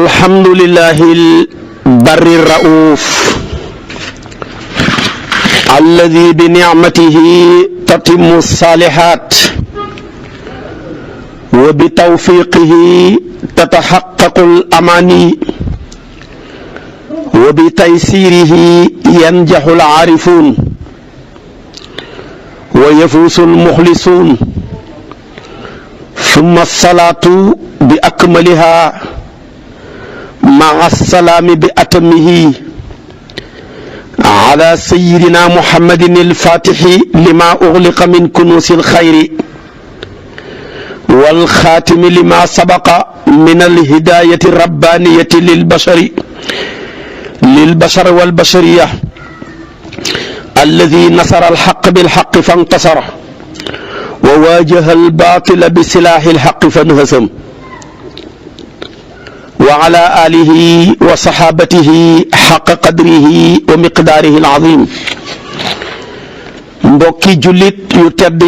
الحمد لله البر الرؤوف الذي بنعمته تتم الصالحات وبتوفيقه تتحقق الأماني وبتيسيره ينجح العارفون ويفوز المخلصون ثم الصلاة بأكملها مع السلام بأتمه على سيدنا محمد الفاتح لما أغلق من كنوز الخير والخاتم لما سبق من الهداية الربانية للبشر والبشرية الذي نصر الحق بالحق فانتصر وواجه الباطل بسلاح الحق فانهزم وعلى آله وصحابته حق قدره ومقداره العظيم. mbokki jullit yu tedd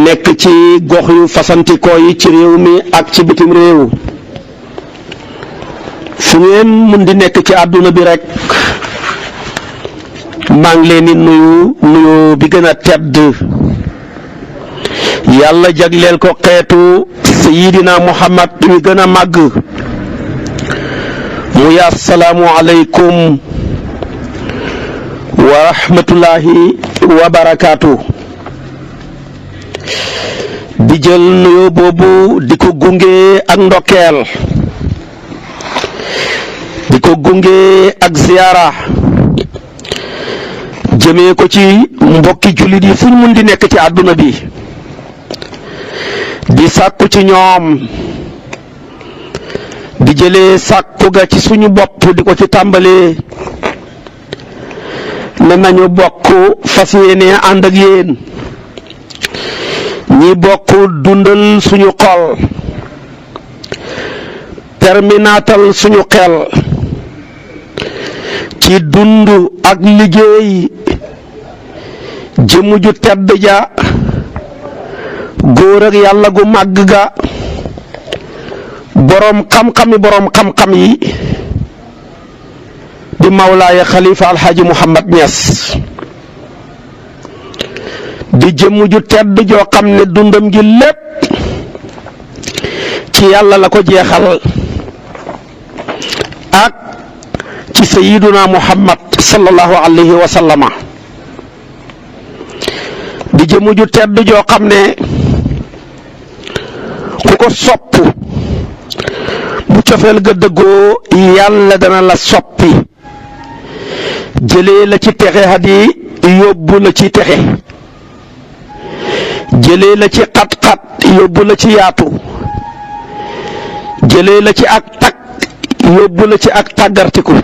nekk ci gox yu fasantikoo yi ci réew mi ak ci bitim réew fu ngeen mun di nekk ci àdduna bi rek maa ngi leen di nuyu bi gën a tedd yàlla jagleel ko xeetu sayidina muhammad wi gën a màgg muy assalaamu aleykum wa rahmatullahi wa barakaatu. di jël nuyoo boobu di ko gunge ak ndokkeel di ko gunge ak ziyaara jëmee ko ci mbokki jullit yi fu ñu mun di nekk ci àdduna bi di sàkku ci ñoom di jëlee sàkku ga ci suñu bopp di ko ci tàmbalee ne nañu bokk fas yéene ànd ak yéen ñi bokk dundal suñu xol terminaatal suñu xel ci dund ak liggéey jëmm ju tedd ja góor ak yàlla gu màgg ga boroom xam-xam yi di mawlaaya xalifa alxaaji Muhammad Ñas di jëmm ju tedd joo xam ne dundam gi lépp ci yàlla la ko jeexal ak ci sayiduna Muhammad sallallahu alayhi wa sallama di jëmm ju tedd joo xam ne ku ko sopp bu cofeel ga dëggoo yàlla dana la soppi jëlee la ci texe hadi yóbbu la ci texe jëlee la ci xat-xat yóbbu la ci yaatu jëlee la ci ak tag yóbbu la ci ak tàggartiku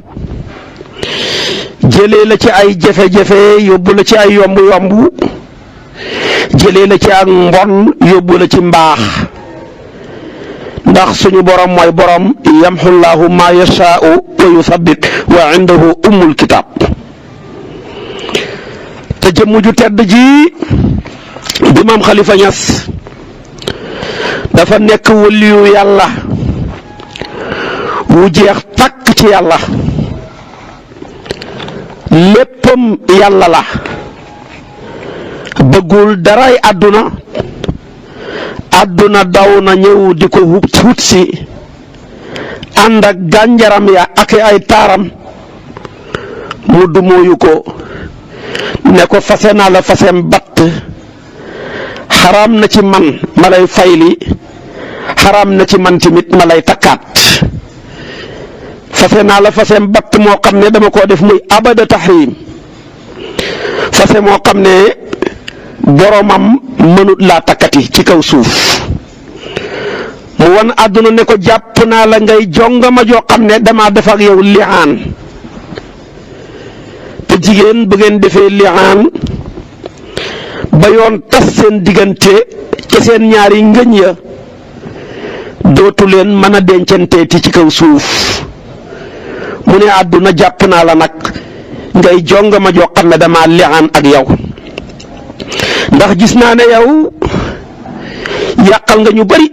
jëlee la ci ay jafe-jafe yóbbu la ci ay yomb-yomb jëlee la ci ak mbon yóbbu la ci mbaax ndax suñu borom mooy borom yamxullaahu ma yashaa'u wa yusabbit wa indahu ummul kitaab te jëmm ju tedd ji di maam Khalifa Niass dafa nekk waliyu yàlla wu jeex tàkk ci yàlla léppam yàlla la bëggul daraay àdduna daw na ñëw di ko wut si ànd ak gànjaram ya ak ay taaram mu dumóoyu ko ne ko fase naa la fasem batt xaraam na ci man ma lay fayli xaraam na ci man tamit ma lay takkaat fase naa la fasem batt moo xam ne dama koo def muy abada tahrim fase moo xam ne boromam mënut laa takkati ci kaw suuf mu wan àdduna ne ko jàpp naa la ngay jongama joo xam ne dama def ak yow liaan te jigéen bu ngeen defee liaan ba yoon tas seen diggante ca seen ñaari ngëñ ya dootu leen mën a dencanteeti ci kaw suuf mu ne àdduna jàpp naa la nag ngay jongama joo xam ne dama liaan ak yow ndax gis naa ne yow yàqal nga ñu bari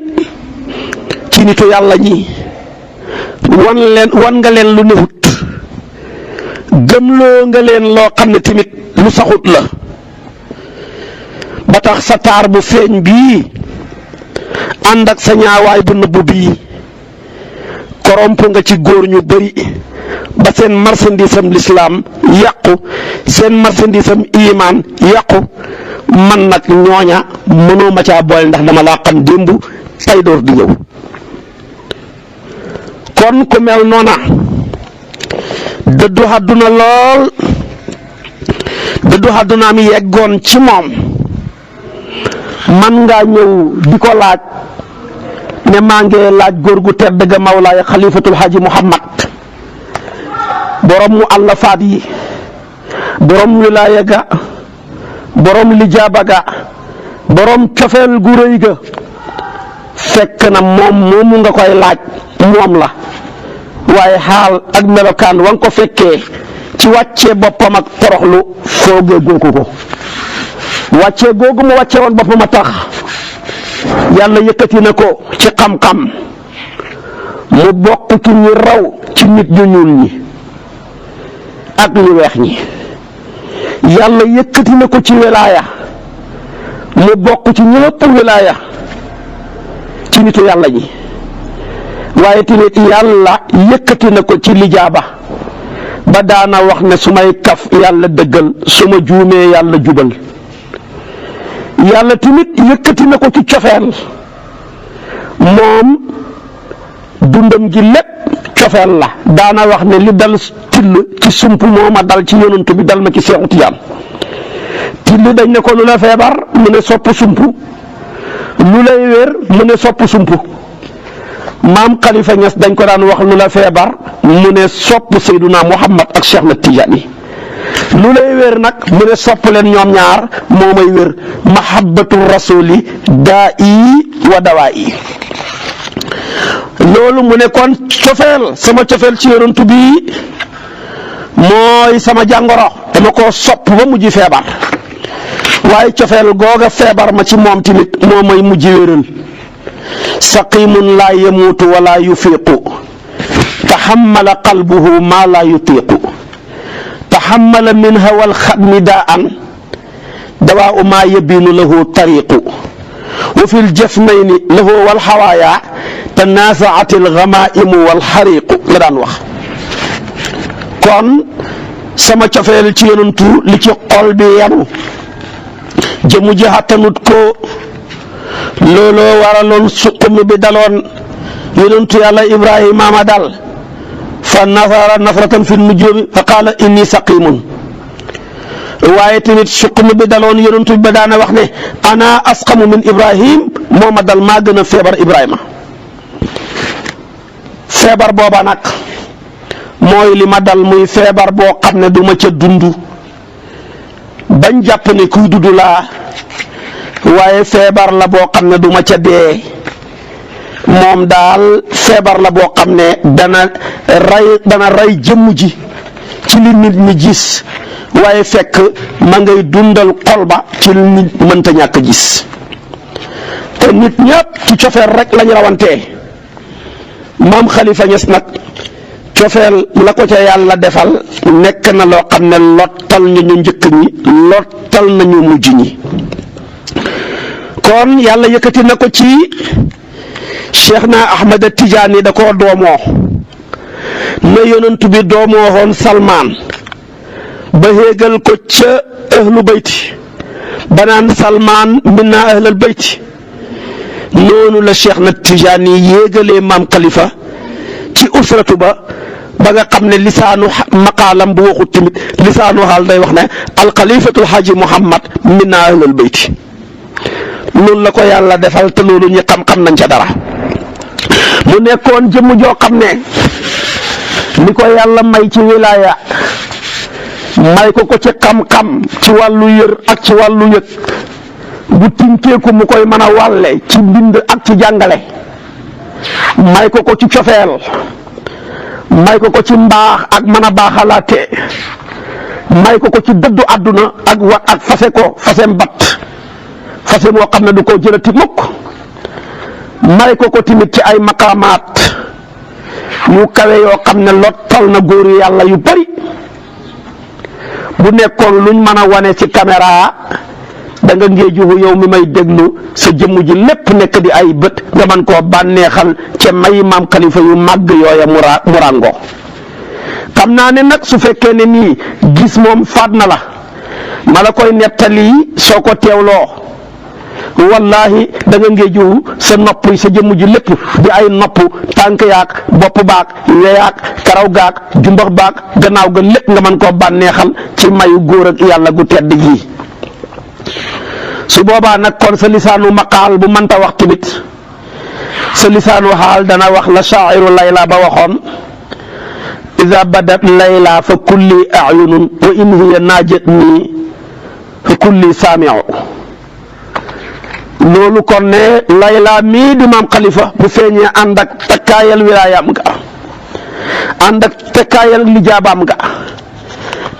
ci nitu yàlla ñi wan nga leen lu newut gëmloo nga leen loo xam ne tamit lu saxut la ba tax sa taar bu feeñ bii ànd ak sa ñaawaay bu nëbbu bii koromp nga ci góor ñu bari ba seen marchandise am lislaam yàqu seen marchandise am imaan yàqu man nag ñooña mënoo ma caa boole ndax dama laa xam démb tey door di ñëw kon ku mel noona dëddu àdduna lool dëddu àdduna mi yeggoon ci moom man ngaa ñëw di ko laaj ne maa ngi laaj góor gu tedd ga Mawlaaya Xalifatul Haaji Muhammad borom mu àllafaat yi borom wilaaya ga borom lijaaba ga borom cofeel gu rëy ga fekk na moom moomu nga koy laaj moom la waaye xaal ak melokaan wa nga ko fekkee ci wàccee boppam ak toroxlu foogee googu ko wàccee googu mu wàcce woon boppam a tax yàlla yëkkati na ko ci xam-xam mu bokk ci ñi raw ci nit ñu ñuul ñi ak ñu weex ñi yàlla yëkkati na ko ci wilaaya mu bokk ci ñi ëpp wilaaya ci nitu yàlla ñi waaye tamit yàlla yëkkati na ko ci lijaaba ba daana wax ne su may kaf yàlla dëggal su ma juumee yàlla jubal yàlla tamit yëkkati na ko ci cofeel moom dundam gi lépp cofeel la daana wax ne li dal till ci sump mooma dal ci yonantu bi dal ma ci Seexu Tijaan till dañ ne ko lu la feebar mu ne sopp sump lu lay wér mu ne sopp sump maam Khalifa Niass dañ ko daan wax lu la feebar mu ne sopp Seyduna Muhammad ak Cheikh na Tijaani lu lay wér nag mu ne sopp leen ñoom ñaar moo may wér mahabbatu rasuli daa i wa dawaa i loolu mu ne kon cofeel sama cofeel ci yonent bi mooy sama jàngoro dama ko sopp ba mujj feebar waaye cofeel googa feebar ma ci moom tamit moo may mujj wéral saqimun laa yamuutu wala yufiiqu taxammala qalbuhu maa laa yutiiqu taxammala min hawal xadmi daan dawaa maa yabiinu lahu tariqu wa fil jafnayni lahu wal xawaaya tanaasaat al gamaa'imu wal xariqu la daan wax kon sama cofeel ci yonantu li ci xol bi yanu jëmu ji xattanut ko looloo waraloon suqumi bi daloon yonantu yàlla Ibrahima ma dal fa nasara nasratan fi nujuumi fa qaala inni saqimun waaye tamit suqumi bi daloon yonantu bi ba daana wax ne ana asqamu min Ibrahim moo ma dal maa gën a feebar Ibrahima feebar booba nag mooy li ma dal muy feebar boo xam ne du ma ca dund bañ jàpp ne kuy dudd laa waaye feebar la boo xam ne du ma ca dee moom daal feebar la boo xam ne dana rey jëmm ji ci li nit ñi gis waaye fekk ma ngay dundal xol ba ci li nit mënta ñàkk gis te nit ñëpp ci cofeel rek lañ rawantee maam Khalifa Niass nag cofeel la ko ca yàlla defal nekk na loo xam ne lottal ñu njëkk ñi lottal nañu mujj ñi kon yàlla yëkkati na ko ci Cheikh na Ahmad Tijaani da koo doomoo na yonent bi doomoo woon Salmaan ba héegal ko ca ahlu bayti ba naan Salmaan minna ahlal bayti noonu la Cheikh na Tijaani yéegalee maam Khalifa ci usratu ba nga xam ne lisaanu maqaalam bu waxut tamit lisaanu xaal day wax ne alxalifatul Haaji Muhammad minna ahlal bayti loolu la ko yàlla defal te loolu ñi xam-xam nañ ca dara mu nekkoon jëmm joo xam ne li ko yàlla may ci wilaaya may ko ci xam-xam ci wàllu yër ak ci wàllu yëg bu tinkeeku mu koy mën a wàlle ci mbind ak ci jàngale may ko ci cofeel may ko ci mbaax ak mën a baaxalaate may ko ci dëddu àdduna ak fase ko fasem bat fase moo xam ne du ko jëlati mukk may ko timit ci ay maqaamaat yu kawe yoo xam ne lottal na góoru yàlla yu bari bu nekkoon luñ mën a wane ci caméra da nga ngéejuhu yow mi may déglu sa jëmm ji lépp nekk di ay bët nga mën koo bànneexal ca may maam Khalifa yu màgg yooya mu ràngoo xam naa ne nag su fekkee ne nii gis moom faat na la ma la koy nettali soo ko teewloo wallahi da nga ngéejuhu sa nopp yi sa jëmm ji lépp di ay nopp tànk yaag bopp baag weyaag karaw gaag jumbax baag gannaaw ga lépp nga mën koo bànneexal ci mayu góor ak yàlla gu tedd gi su boobaa nag kon sa lisaanu maqaal bu mënta wax tamit sa lisaanu xaal dana wax la shaa'iru layla ba waxoon ida badat layla fa kulli ayunun wa in hiya naajatni fa kulli saami'u loolu kon ne layla mii di maam Khalifa bu feeñee ànd ak takkaayal wilaayam nga ànd ak takkaayal lijaabaam nga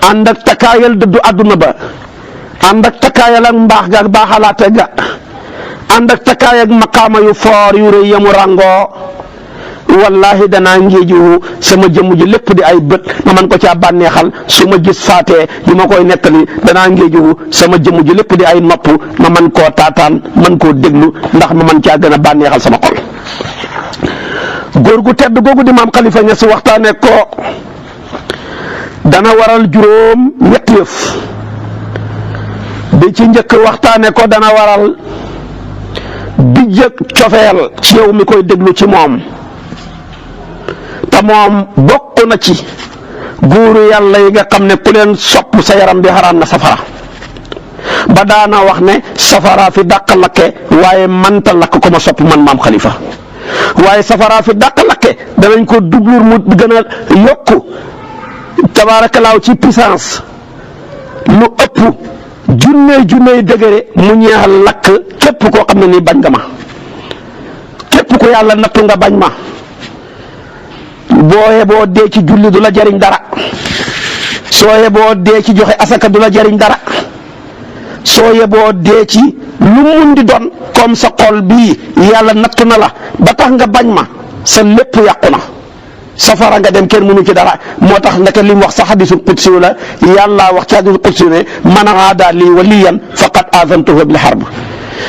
ànd ak takkaayal dëddu àdduna ba ànd ak takkaayal ak mbaax ga ak baaxalaate ga ànd ak takkaay ak maqaama yu foor yu rëy yamu ràngoo wallahi danaa ngéeju sama jëmm ji lépp di ay bët ma man ko caa bànneexal su ma gis faatee yi ma koy nettali danaa ngéeju sama jëmm ji lépp di ay nopp ma man koo taataan man koo déglu ndax ma man caa gën a bànneexal sama xol góor gu tedd googu di maam Khalifa Niass waxtaane ko dana waral juróom ñetti yëf bi ci njëkk waxtaane ko dana waral bi jëkk cofeel ci yow mi koy déglu ci moom te moom bokk na ci góoru yàlla yi nga xam ne ku leen sopp sa yaram bi xaraan na safara ba daana wax ne safara fi dàq lakke waaye manta lakk ko ma sopp man maam Khalifa waaye safara fi dàq lakke danañ ko dublur mu gën a yokku tabaarakallaahu ci puissance lu ëpp junney dëgëre mu ñeexal lakk képp koo xam ne nii bañ nga ma képp ko yàlla nattu nga bañ ma boo yeboo dee ci julli du la jariñ dara soo yeboo dee ci joxe asaka du la jariñ dara soo yeboo dee ci lu mun di doon comme sa xol bii yàlla nattu na la ba tax nga bañ ma sa lépp yàqu na safara nga dem kenn mënu ci dara moo tax ndeke li mu wax sa hadiisul qudsi la yàlla wax ci hadiisul qudsi ne man aada lii waliyan faqad azantuhu bil harb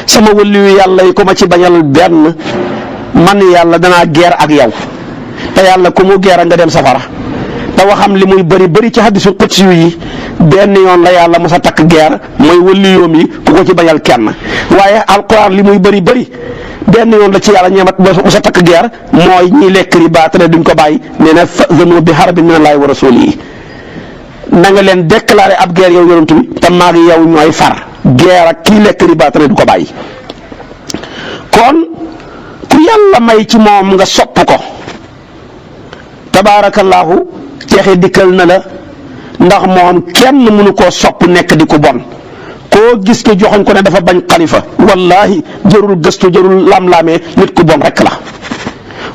sama waliyu yàlla yi ku ma ci bañal benn man yàlla danaa geer ak yow te yàlla ku mu geer nga dem safara te waxam li muy bëri ci hadiisul qudsi yi benn yoon la yàlla mos a takk geer mooy waliyoom yi ku ko ci bañal kenn waaye alquran li muy bëri benn yoon la ci yàlla ñeemat mos a takk geer mooy ñi lekk riba te duñ ko bàyyi nee na fa'zanu bi harbin minallaahi wa rasuulihi na nga leen déclaré ab geer yow yonent bi te maag yow ñooy far geer ak kii lekk riba te du ko bàyyi kon ku yàlla may ci moom nga sopp ko tabaarakallaahu texe dikkal na la ndax moom kenn mënu koo sopp nekk di ko bon koo gis ko joxoñ ko ne dafa bañ Khalifa wallahi jërul gëstu jërul lam-laamee nit ku bon rek la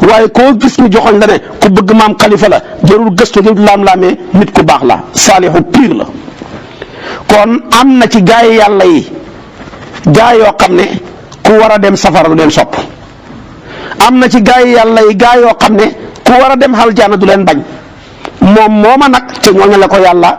waaye koo gis ko joxoñ la ne ku bëgg maam Khalifa la jërul gëstu jërul lam-laamee nit ku baax la saalihu piir la kon am na ci gaay yàlla yi gaay yoo xam ne ku war a dem safara du leen sopp am na ci gaay yàlla yi gaay yoo xam ne ku war a dem aljana du leen bañ moom mooma nag te ñooñu la ko yàlla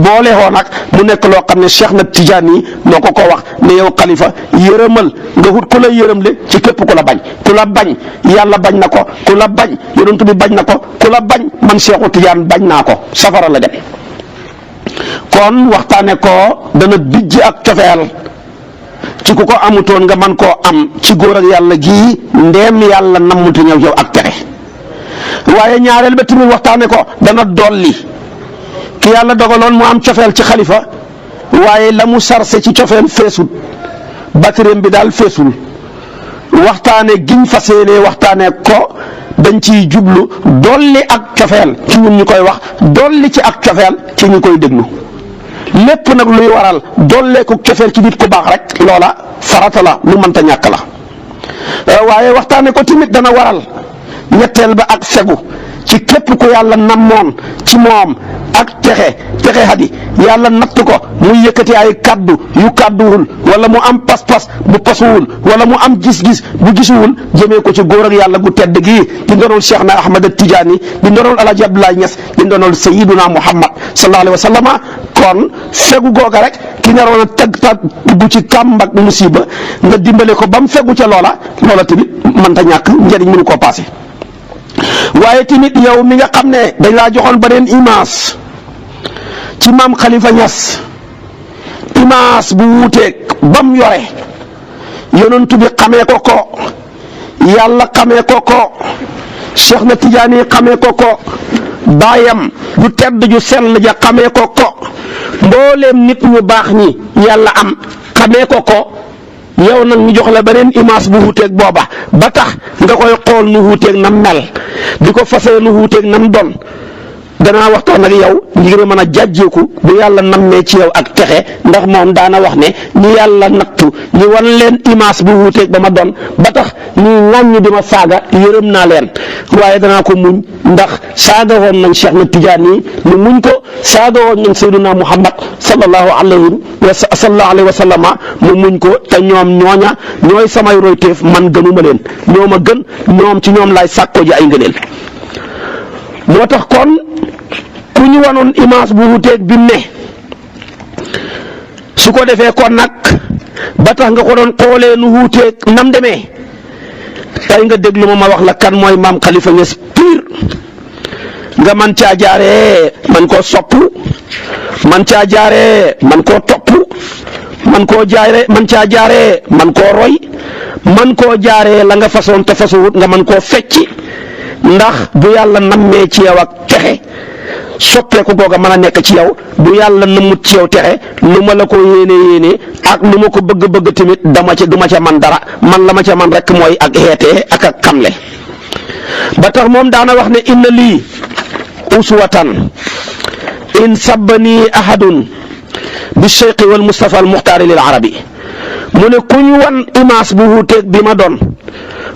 boole woo nag mu nekk loo xam ne Cheikh na Tidiane yi moo ko wax ne yow Khalifa yërëmal nga wut ku la yërëmle ci képp ku la bañ ku la bañ yàlla bañ na ko ku la bañ yonent bi bañ na ko ku la bañ man Cheikhu Tidiane bañ naa ko safara la dem kon waxtaane ko dana bijj ak cofeel ci ku ko amutoon nga man koo am ci góor ak yàlla gii ndeem yàlla nammuti ñëw yow ak tere waaye ñaareel ba tamit waxtaane ko dana dolli ki yàlla dogaloon mu am cofeel ci Khalifa waaye la mu sarse ci cofeel feesut batireem bi daal feesul waxtaane giñ fas yéene waxtaane ko dañ ciy jublu dolli ak cofeel ci ñun ñu koy wax dolli ci ak cofeel ci ñu koy déglu lépp nag luy waral dolleeku cofeel ci nit ku baax rek loola farata la lu mënta ñàkk la waaye waxtaane ko tamit dana waral ñetteel ba ak fegu ci képp ku yàlla namoon ci moom ak texe hadi yàlla natt ko muy yëkkati ay kaddu yu kadduwul wala mu am pas-pas bu pasuwul wala mu am gis-gis bu gisuwul jëmee ko ci góor ak yàlla gu tedd gii di ndonol Cheikh na Ahmad Tidiane di ndonol Alaaji Abdoulaye Niass di ndonol Sayyiduna Muhammad sallallahu alayhi wa sallam kon fegu googa rek ki naroon a teg ta dugg ci kàmbak musiba nga dimbale ko ba mu fegu ca loola tamit mënta ñàkk njëriñ mënu koo passé waaye tamit yow mi nga xam ne dañ laa joxoon beneen image ci maam Khalifa Niass image bu wuuteeg bam yore yonent bi xamee ko yàlla xamee ko Cheikh na Tidiane xamee ko baayam ju tedd ju sell ja xamee ko mbooleem nit ñu baax ñi yàlla am xamee ko yow nag ñu jox la beneen image bu wuuteeg booba ba tax nga koy xool nu wuuteeg nam mel di ko fasee nu wuuteeg nam doon danaa waxtaan ak yow ngir mën a jàjjeeku bu yàlla nammee ci yow ak texe ndax moom daana wax ne ñi yàlla nattu ñi wan leen image bu wuuteeg ba ma doon ba tax ñi ŋàññi di ma saaga yërëm naa leen waaye danaa ko muñ ndax saaga woon nañ Cheikh na Tidiane yi mu muñ ko saaga woon nañ Sayyiduna Muhammad sallallahu alayhi wa sallama mu muñ ko te ñoom ñooy samay royteef man gënuma leen ñoom a gën ñoom ci ñoom laay sàkkoo ji ay ngëneel moo tax kon ku ñu wanoon image bu wuuteeg bi ne su ko defee kon nag ba tax nga ko doon xoolee nu wuuteeg nam demee tey nga déglu ma wax la kan mooy maam Khalifa Niass pire nga man caa jaaree man koo sopp man caa jaaree man koo topp man caa jaaree man koo roy man koo jaaree la nga façon te fasuwut nga man koo fecci ndax bu yàlla nammee ci yow ak texe soppeeku googa mën a nekk ci yow bu yàlla nammut ci yow texe lu ma la ko yéene ak lu ma ko bëgg tamit du ma ca man dara man la ma ca man rek mooy ak xeetee ak xamle ba tax moom daana wax ne inna lii uswatan in sabbani ahadun bi cheikhi wal Mustafa al muxtaari lil arabi mu ne ku ñu wan image bu wuuteeg bi ma doon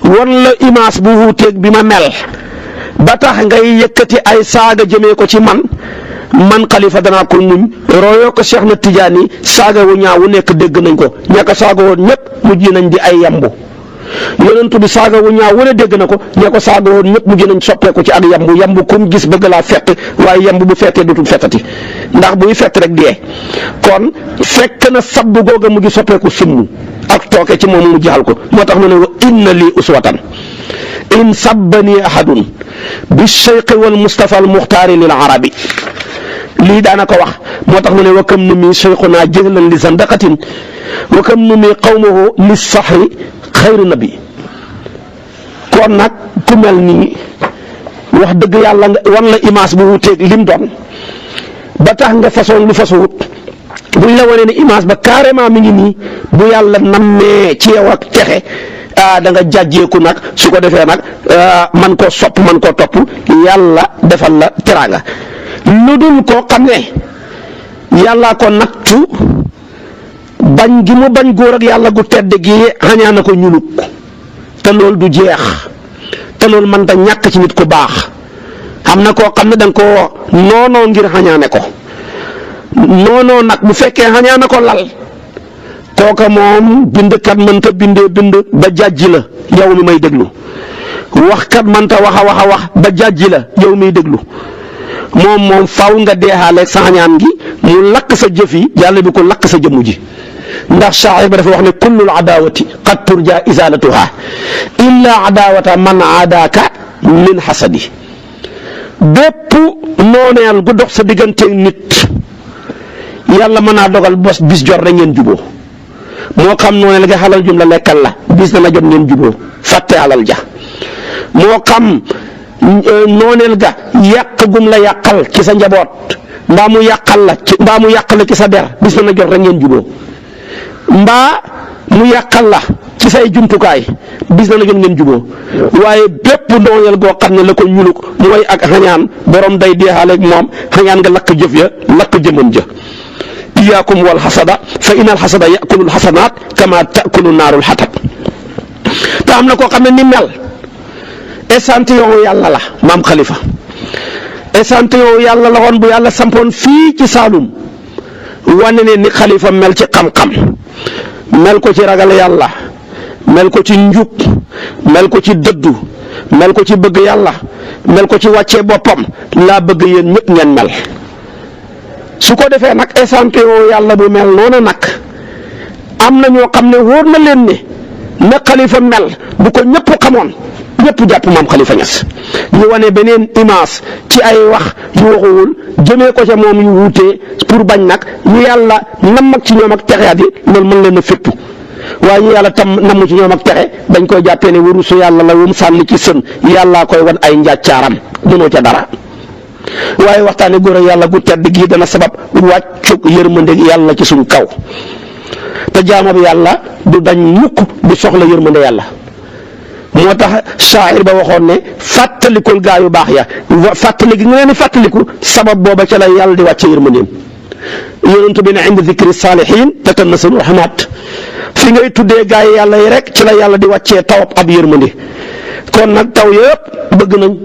wan la image bu wuuteeg bi ma mel ba tax ngay yëkkati ay saaga jëmee ko ci man Khalifa danaa ko muñ royoo ko Cheikh na Tidiane saaga wu ñaaw wu nekk dégg nañ ko ñàkk saaga woon ñëpp mujj nañ di ay yambu yonentu bi saaga wu ñaaw wu ne dégg na ko ña ko saaga woon ñëpp mujj nañ soppeeku ci ak yambu kum gis bëgg laa fett waaye yambu bu fettee dutul fettati ndax buy fett rek dee kon fekk na sabbu googa mu ngi soppeeku summu ak tooke ci moom mu jaxal ko moo tax mu ne wa inna lii uswatan in sabbani ahadun bi cheikhi wal Mustafa al muxtaari lil arabi lii daana ko wax moo tax mu ne wa kam nu mi cheikhuna jëhlan li zandaqatin wa kam nu mi qawmuhu li saxri xayru nabi kon nag ku mel nii wax dëgg yàlla wan la image bu wuteeg lim doon ba tax nga façon lu fasuwut buñ la wane ne image ba carrément mi ngi nii bu yàlla nammee ci yow ak texe da nga jàjjeeku nag su ko defee nag man koo sopp man koo topp yàlla defal la teraanga lu dul koo xam ne yàllaa ko nattu bañ gi mu bañ góor ak yàlla gu tedd gi xañaa na ko ñuluk te loolu du jeex te loolu man ta ñàkk ci nit ku baax am na koo xam ne da nga koo noonoo ngir xañaane ko noonoo nag bu fekkee xañaane ko lal kooka moom bindkat mënta bind ba jàjji la yow mi may déglu waxkat mënta wax a wax ba jàjji la yow miy déglu moom faw nga deexaaleeg sa xañaan gi mu lakk sa jëf yi yàlla bi ko lakk sa jëmm ji ndax shaa'ir ba dafa wax ne kullul adawati qad turja izalatuha illa adawata man aadaaka min xasadi bépp nooneel gu dox sa digganteeg nit yàlla mën naa dogal bis jot rek ngeen juboo moo xam nooneel ga xalal jum la lekkal la bis dana jot ngeen juboo fàtte alal ja moo xam nooneel ga yàq gum la yàqal ci sa njaboot mbaa mu yàqal la ci sa der bis dana jot rek ngeen juboo mbaa mu yàqal la ci say jumtukaay bis dana jot ngeen juboo waaye bépp nooneel goo xam ne la ko ñuluk mooy ak xañaan borom day deexaaleeg moom xañaan nga lakk jëf ya lakk jëmam ja iyaakum wal xasada fa inal xasada yakulul xasanaat kama takulu naarul xatab te am na koo xam ne ni mel échantillon yàlla la maam Khalifa échantillon yàlla la woon bu yàlla sampoon fii ci Saalum wane ne ni xalifa mel ci xam-xam mel ko ci ragal yàlla mel ko ci njub mel ko ci dëddu mel ko ci bëgg yàlla mel ko ci wàccee boppam laa bëgg yéen ñëpp ngeen mel. su ko defee nag échantillon yàlla bu mel noonu nag am na ñoo xam ne wóor na leen ne na xalifa mel bu ko ñëpp xamoon ñëpp jàpp maam Khalifa Niass ñu wane beneen image ci ay wax yu waxuwul jëmee ko ca moom yu wuutee pour bañ nag ñu yàlla nam ak ci ñoom ak texeat yi loolu mën leen a fépp waaye ñu yàlla tam namu ci ñoom ak texe dañ koy jàppee ne warusu yàlla la wum sànni ci sën yàllaa koy wan ay njàccaaram mënoo ca dara. waaye waxtaane góor ak yàlla gu tedd gii dana sabab wàccug yërmande yàlla ci suñ kaw te jaamab yàlla du dañ mukk du soxla yërmande yàlla moo tax shaa'ir ba waxoon ne fàttalikul gaa yu baax ya fàttali gi nga leen di fàttaliku sabab booba ca la yàlla di wàcce yërmandeem yonent bi ne inda zikri saalihiin tatanazzalu rahmaat fi ngay tuddee gaa yi yàlla yi rek ci la yàlla di wàccee tawab ab yërmande kon nag taw yëpp bëgg nañ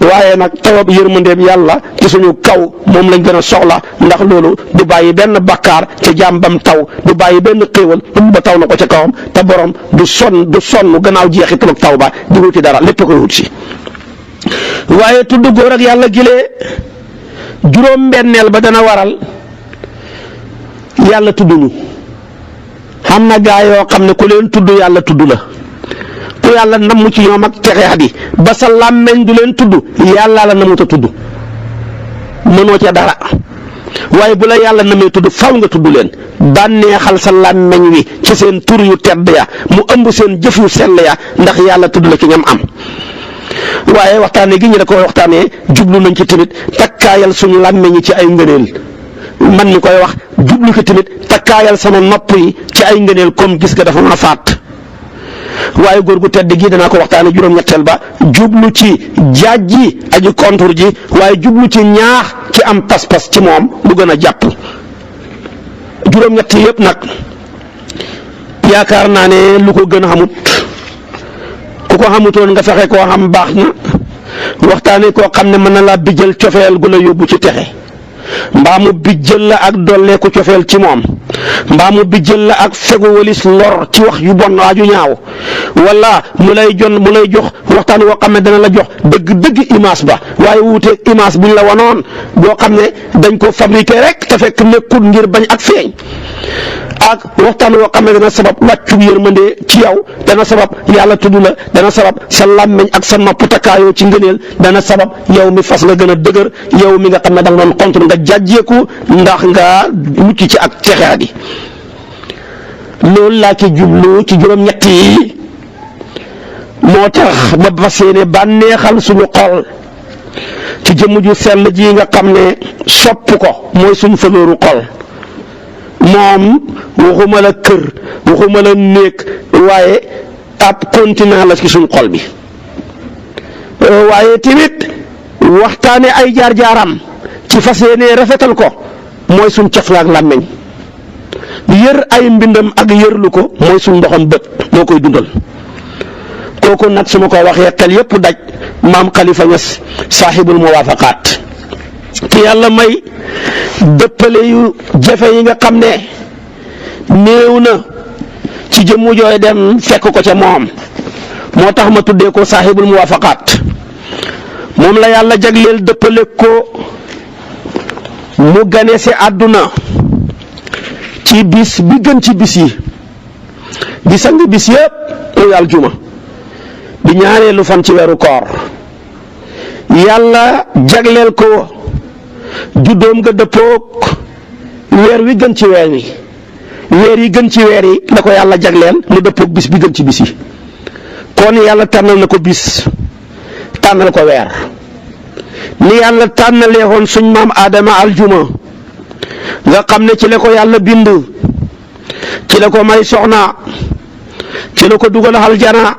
waaye nag tawab yërmandeem yàlla ci suñu kaw moom lañ gën a soxla ndax loolu du bàyyi benn bakkaar te jaam bam taw du bàyyi benn xéewal ba taw na ko ca kawam te borom du sonn gannaaw jeexital ak taw ba di wuti dara lépp koy wut si waaye tudd góor ak yàlla gilee juróom-benneel ba dana waral yàlla tudd ñu xam na gaa yoo xam ne ku leen tudd yàlla tudd la ku yàlla namm ci ñoom ak texeat yi ba sa làmmeñ du leen tudd yàlla la namut a tudd mënoo ca dara waaye bu la yàlla namee tudd faw nga tudd leen bànneexal sa làmmeñ wi ci seen tur yu tedd ya mu ëmb seen jëf yu sell ya ndax yàlla tudd la ci ñam am waaye waxtaane gi ñu da ko waxtaanee jublu nañ ci tamit takkaayal suñu làmmeñ yi ci ay ngëneel man mi koy wax jublu ko tamit takkaayal sama nopp yi ci ay ngëneel comme gis nga dafa mën a faat waaye góor gu tedd gi danaa ko waxtaane juróom-ñetteel ba jublu ci jaaj ji aji kontur ji waaye jublu ci ñaax ci am pas-pas ci moom lu gën a jàpp juróom-ñett yëpp nag yaakaar naa ne lu ko gën a xamut ku ko xamutoon nga fexe koo xam baax na waxtaane koo xam ne mën na laa bijjal cofeel gu la yóbbu ci texe mbaa mu bijjal la ak dolleeku cofeel ci moom mbaa mu bijjal la ak fegu walis lor ci wax yu bon waaju ñaaw wala mu lay jox waxtaan woo xam ne dana la jox dëgg image ba waaye wuuteeg image buñ la wanoon boo xam ne dañ ko fabriqué rek te fekk nekkul ngir bañ ak feeñ ak waxtaan woo xam ne dana sabab wàccu yërmande ci yow dana sabab yàlla tudd la dana sabab sa làmmeñ ak sa nopp takkaayoo ci ngëneel dana sabab yow mi fas nga gën a dëgër yow mi nga xam ne da nga doon contre nga jàjjeeku ndax nga mucc ci ak texeat yi loolu laa ci jublu ci juróom-ñett yi moo tax ma fas yéene bànneexal suñu xol ci jëmm ju sell ji nga xam ne sopp ko mooy suñ fëlóoru xol moom waxuma la kër waxuma la néeg waaye ab continent la ci suñ xol bi waaye tamit waxtaane ay jaar-jaaram ci fas yéene rafetal ko mooy suñ cafla ak làmmeñ yër ay mbindam ak yërlu ko mooy suñ ndoxam bët moo koy dundal kooku nag su ma ko waxee xel yépp daj maam Khalifa Niass saahibul muwaafaqaat ci yàlla may dëppale yu jafe yi nga xam ne néew na ci jëmmu jooy dem fekk ko ca moom moo tax ma tuddee ko saahibul muwaafaqaat moom la yàlla jagleel dëppale ko mu gane si àdduna ci bis bi gën ci bis yi di sang bis yëpp muy aljuma di ñaareelu fan ci weeru koor yàlla jagleel ko juddoom nga dëppoog weer wi gën ci weer wi weer yi gën ci weer yi la ko yàlla jagleel mu dëppoog bis bi gën ci bis yi kon yàlla tànnal na ko bis tànnal ko weer ni yàlla tànnalee woon suñ maam Adama aljuma nga xam ne ci la ko yàlla bind ci la ko may soxna ci la ko dugal aljana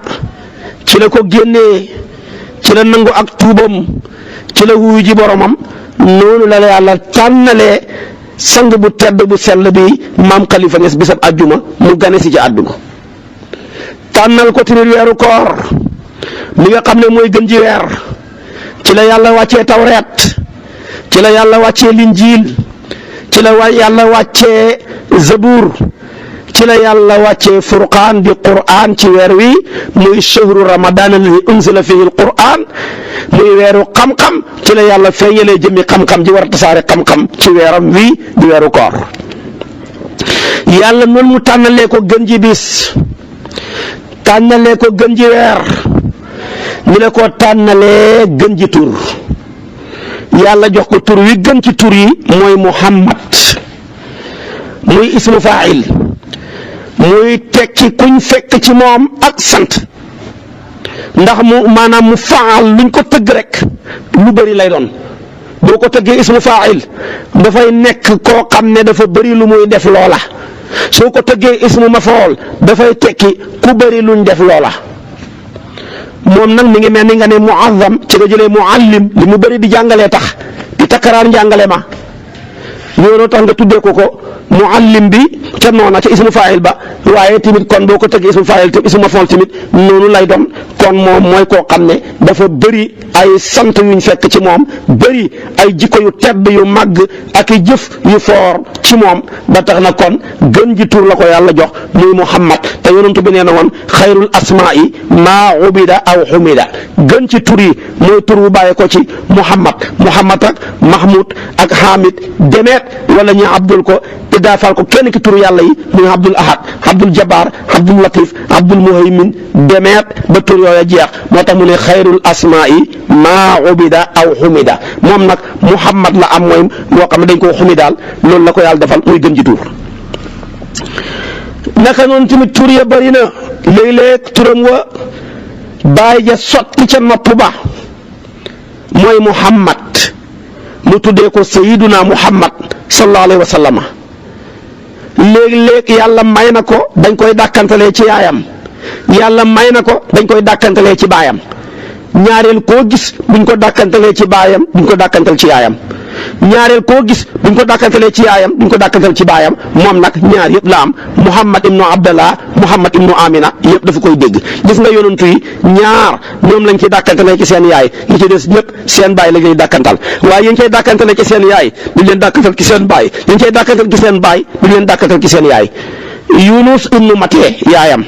ci la ko génnee ci la nangu ak tuubam ci la wuyu ji boromam noonu la yàlla tànnalee sang bu tedd bu sell bi maam Khalifa Niass bisab àjjuma mu gane si ci àdduna tànnal ko tamit weeru koor mi nga xam ne mooy gën ji weer ci la yàlla wàccee tawreet, ci la yàlla wàccee linjiil, ci la yàlla wàccee zabuur, ci la yàlla wàccee furqaan di qur'aan ci weer wi muy shahru ramadan alladi unzila fihi alqur'an muy weeru xam-xam. ci la yàlla feeñalee jëmmi xam-xam ji war a tasaare xam-xam ci weeram wi di weeru koor. yàlla noonu mu tànnalee ko gën ji bis, tànnalee ko gën ji weer, ni la ko tànnalee gën ji tur. yàlla jox ko tur wi gën ci tur yi mooy muhammad, muy ismu faa'il, muy tekki kuñ fekk ci moom ak sant, ndax mu maanaam mu faal luñ ko tëgg rek lu bëri lay doon. boo ko tëggee ismu faa'il dafay nekk koo xam ne dafa bëri lu muy def loola. soo ko tëggee ismu mafool dafay tekki ku bëri luñ def loola. moom nag mi ngi mel ni nga ne muazzam ci nga jëlee muallim li mu bëri di jàngalee tax di takkaraar njàngale ma looloo tax nga tuddee ko muallim bi te noona ca ismu faa'il ba. waaye tamit kon boo ko tëggee ismu faa'il te ismu mafool tamit noonu lay doon. kon moom mooy koo xam ne dafa bëri ay sant yuñ fekk ci moom, bëri ay jikko yu tedd yu màgg ak i jëf yu foor ci moom, ba tax na kon gën ji tur la ko yàlla jox muy muhammad. te yonent bi nee na woon xayrul asmaa'i maa ubida aw xumida. gën ci tur yi mooy tur bu bàyyee ko ci muhammad ak mahmud ak hamid demeet wala ñu abdul ko idaafaal ko kenn ki turu yàlla yi muy abdul ahad, abdul jabbar, abdul latif, abdul muhaymin demeet ba tur yooya jeex. moo tax mu ne xayrul asmaa'i maa ubida aw xumida. moom nag muhammad la am mooy moo xam ne dañ koo xumidaal, loolu la ko yàlla defal muy gën ji tur. naka noonu tamit tur ya bëri na, léeg-léeg turam wa bàyyi ja sotti ca nopp ba mooy muhammad, mu tuddee ko sayiduna muhammad sallallahu alayhi wa sallam. léeg-léeg yàlla may na ko dañ koy dàkkantalee ci yaayam, yàlla may na ko dañ koy dàkkantalee ci baayam. ñaareel koo gis buñ ko dàkkantalee ci baayam buñ ko dàkkantal ci yaayam, ñaareel koo gis buñ ko dàkkantalee ci yaayam buñ ko dàkkantal ci baayam. moom nag ñaar yëpp la am, muhammad ibnu abdallah, muhammad ibnu amina, yëpp dafa koy dégg. gis nga yonantu yi ñaar ñoom lañ ciy dàkkantalee ci seen yaay, li ci des ñëpp seen baay lañ koy dàkkantal. waaye yéen koy dàkkantalee ci seen yaay duñ leen dàkkantal ci seen baay, yéen koy dàkkantal ci seen baay duñ leen dàkkantal ci seen yaay. yunus ibnu matee yaayam,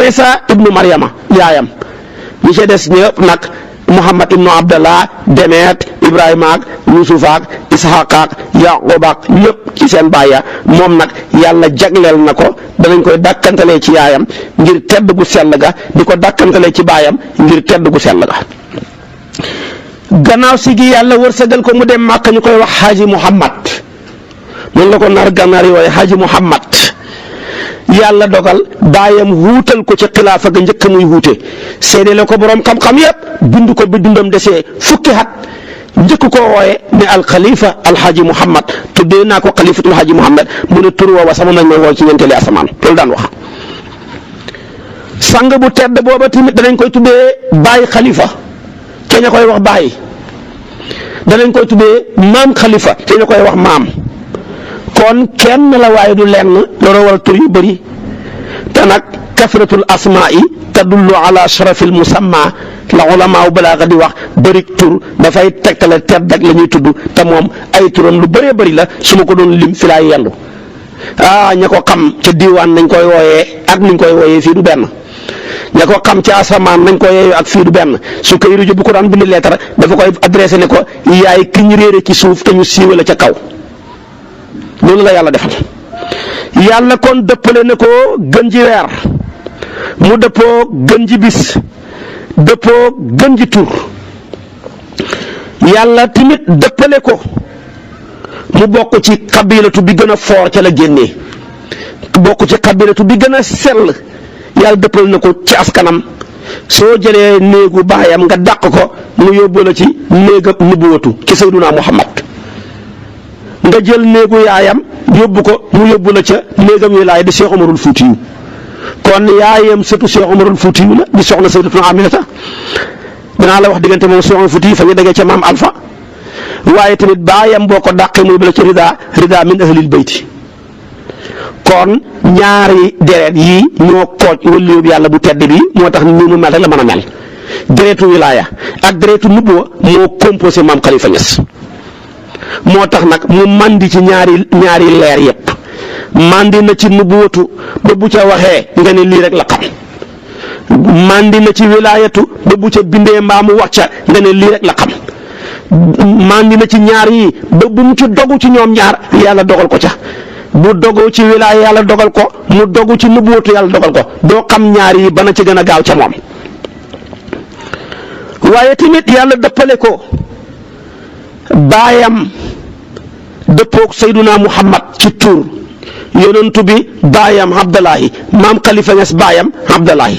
isa ibnu maryama yaayam, ñi ci des ñëpp nag muhammad ibnu abdallah, demeet, ibrahima ak yusuf ak ishaq ak yaqub ak ñëpp ci seen baay ya. moom nag yàlla jagleel na ko danañ koy dàkkantalee ci yaayam ngir tedd gu sell ga, di ko dàkkantalee ci baayam ngir tedd gu sell ga. gannaaw si gi yàlla wërsëgal ko mu dem Màkka ñu koy wax xaaji muhammad, noonu la ko nar gànnaar yi waaye xaaji muhammad. yàlla dogal baayam wuutal ko ci xilaafa ga njëkk muy wuute, seede la ko borom xam-xam yëpp bind ko bi dundam desee fukki at, njëkk koo wooye ne alxalifa alxaaji muhammad. tuddee naa ko xalifatul xaaji muhammad, mu ne tur woowa sama nañ may woo ci ñeenteeli asamaan, loolu daan wax. sang bu tedd booba tamit danañ koy tuddee baay xalifa, te ña koy wax baay. danañ koy tuddee maam xalifa, te ña koy wax maam. kon kenn la waaye du lenn, looloo waral tur yu bëri. te nag kasratul asmaa'i tadullu ala sharafil musamma la ulamaaw balaaga di wax bëri tur dafay tegtale tedd ak la ñuy tudd, te moom ay turam lu bëree bëri la. su ma ko doon lim fi laay yendu. ña ko xam ca diiwaan nañ koy wooyee ak niñ koy wooyee fii du benn. ña ko xam ci asamaan nañ koy yeeyoo ak fii du benn. su koy ruju bu ko daan bind lettre dafa koy adressé ne ko yaay ki ñu réere ci suuf te ñu siiwe la ca kaw. loolu la yàlla defal. yàlla kon dëppale na ko gën ji weer, mu dëppoo gën ji bis, dëppoo gën ji tur. yàlla tamit dëppale ko mu bokk ci xabilatu bi gën a foor ca la génnee, bokk ci xabilatu bi gën a sell. yàlla dëppale na ko ci askanam. soo jëlee néegu baayam nga dàq ko mu yóbbu la ci néegam nubuwatu ci sayduna muhammad, nga jël néegu yaayam yóbbu ko mu yóbbu la ca néegam wilaaya di Cheikh Omarul Fuutiyu. kon yaayam sëtu Cheikh Omarul Fuutiyu la di soxna Sayyidatuna Aminata. danaa la wax diggante moom Cheikh Omarul Fuutiyu fa ñu dagee ca maam Alpha. waaye tamit baayam boo ko dàqee mu yóbbu la ca rida min ahlil bayti. kon ñaari deret yii ñoo kooj wëlliwub yàlla bu tedd bi moo tax nii mu mel rek la mën a mel. deretu wilaaya ak deretu nubuwa moo composé maam Khalifa Niass moo tax nag mu mandi ci ñaari leer yépp mandi na ci nubuwatu ba bu ca waxee nga ne lii rek la xam mandi na ci wilaayatu ba bu ca bindee mbaa mu wax ca nga ne lii rek la xam mandi na ci ñaar yi ba bu mu ci dogu ci ñoom ñaar yàlla dogal ko ca bu dogoo ci wilaaya yàlla dogal ko mu dogu ci nubuwatu yàlla dogal ko doo xam ñaar yi bana ci gën a gaaw ca moom waaye tamit yàlla dëppale ko baayam dëppoog Seyduna Muhammad ci tur yonentu bi baayam Abdallahi maam Khalifa Niass baayam Abdallahi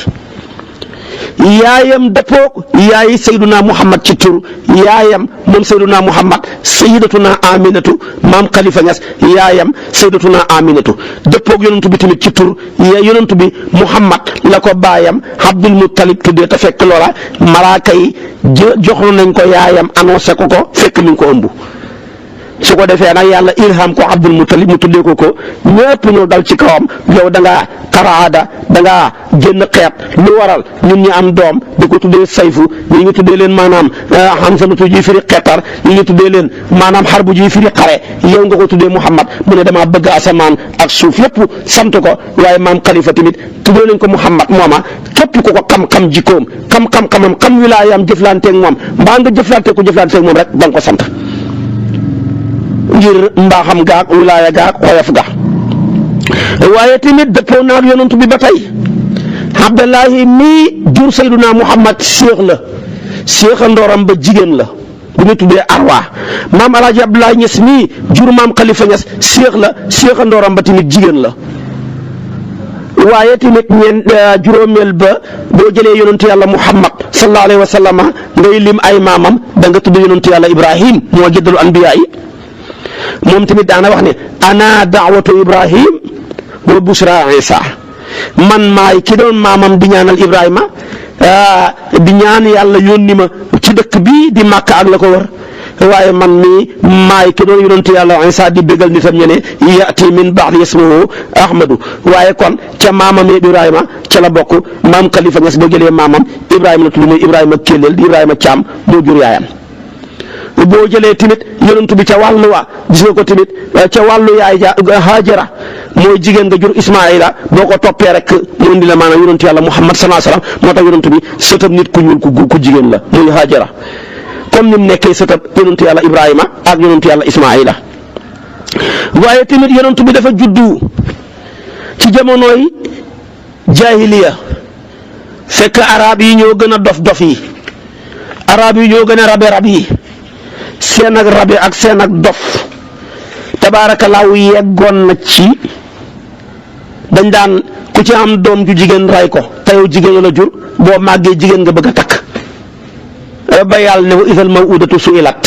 yaayam dëppoog yaayi Seyduna Muhammad ci tur yaayam moom Seyduna Muhammad Sayyidatuna Aminatu maam Khalifa Niass yaayam Sayyidatuna Aminatu dëppoog yonentu bi tamit ci tur yonentu bi Muhammad la ko baayam Abdul Muttalib tuddee te fekk loola malaaka yi joxoon nañ ko yaayam annoncé ko fekk mi ngi ko ëmb su ko defee nag yàlla ilham ko Abdul Muttalib mu tuddee ko ñëpp ñëw dal ci kawam yow da ngaa karaada da ngaa génn xeet lu waral ñun ñi am doom di ko tuddee sayfu ñi ngi tuddee leen maanaam xamsanatu ji firi xeetar ñi ngi tuddee leen maanaam xarbu ji firi xare yow nga ko tuddee Muhammad mu ne damaa bëgg asamaan ak suuf yëpp sant ko waaye maam Khalifa tamit tuddee leen ko Muhammad mooma képp ku ko xam-xam jikkoom xam-xam-xamam xam wilaayam jëflanteeg moom mbaa nga jëflanteeg moom rek ba nga ko sant ngir mbaaxam gaag wilaaya gaag xoyof ga waaye tamit dëppoo naag yonent bi ba tey Abdallahi mii jur Sayduna Muhammad séex la séexa ndooram ba jigéen la bu ñu tuddee Arwa maam Alaaji Abdoulaye Niass mii jur maam Khalifa Niass séex la séexa ndooram ba tamit jigéen la waaye tamit juróomeel ba boo jëlee yonent yàlla Muhammad sallallahu alayhi wa sallam ngay lim ay maamam da nga tudd yonent yàlla Ibrahim moo jëddalu anbiyaa yi moom tamit daana wax ne ana daawatu Ibrahim wa bushra Isa man maay ki doon maamam di ñaanal Ibrahima di ñaan yàlla yónni ma ci dëkk bii di Màkka ak la ko wër waaye man mii maay ki doon yonentu yàlla Isa di bégal nitam ñe ne yati min ba'di ismuhu Ahmadu waaye kon ca maamam Ibrahima ca la bokk maam Khalifa Niass boo jëlee maamam Ibrahima la tudd muy Ibrahima Kellel di Ibrahima Thiam moo jur yaayam boo jëlee tamit yonentu bi ca wàllu wa gis nga ko tamit ca wàllu yaay ja Hajara mooy jigéen nga jur Ismaïla boo ko toppee rek mu indi la maanaam yonentu yàlla Muhammad sallallahu alayhi wasallam moo tax yonentu bi sëtam nit ku ñuul ku jigéen la muy Hajara comme ni mu nekkee sëtam yonentu yàlla Ibrahima ak yonentu yàlla Ismaïla waaye tamit yonentu bi dafa juddu ci jamonoy jaahiliya fekk arab yi ñoo gën a dof yi arab yi ñoo gën a rab yi seen ak rabe ak seen ak dof tabaarakallaahu yeggoon na ci dañ daan ku ci am doom ju jigéen ray ko te yow jigéen la jur boo màggee jigéen nga bëgg a takk ba yàlla ne wa idal mawudatu su'ilat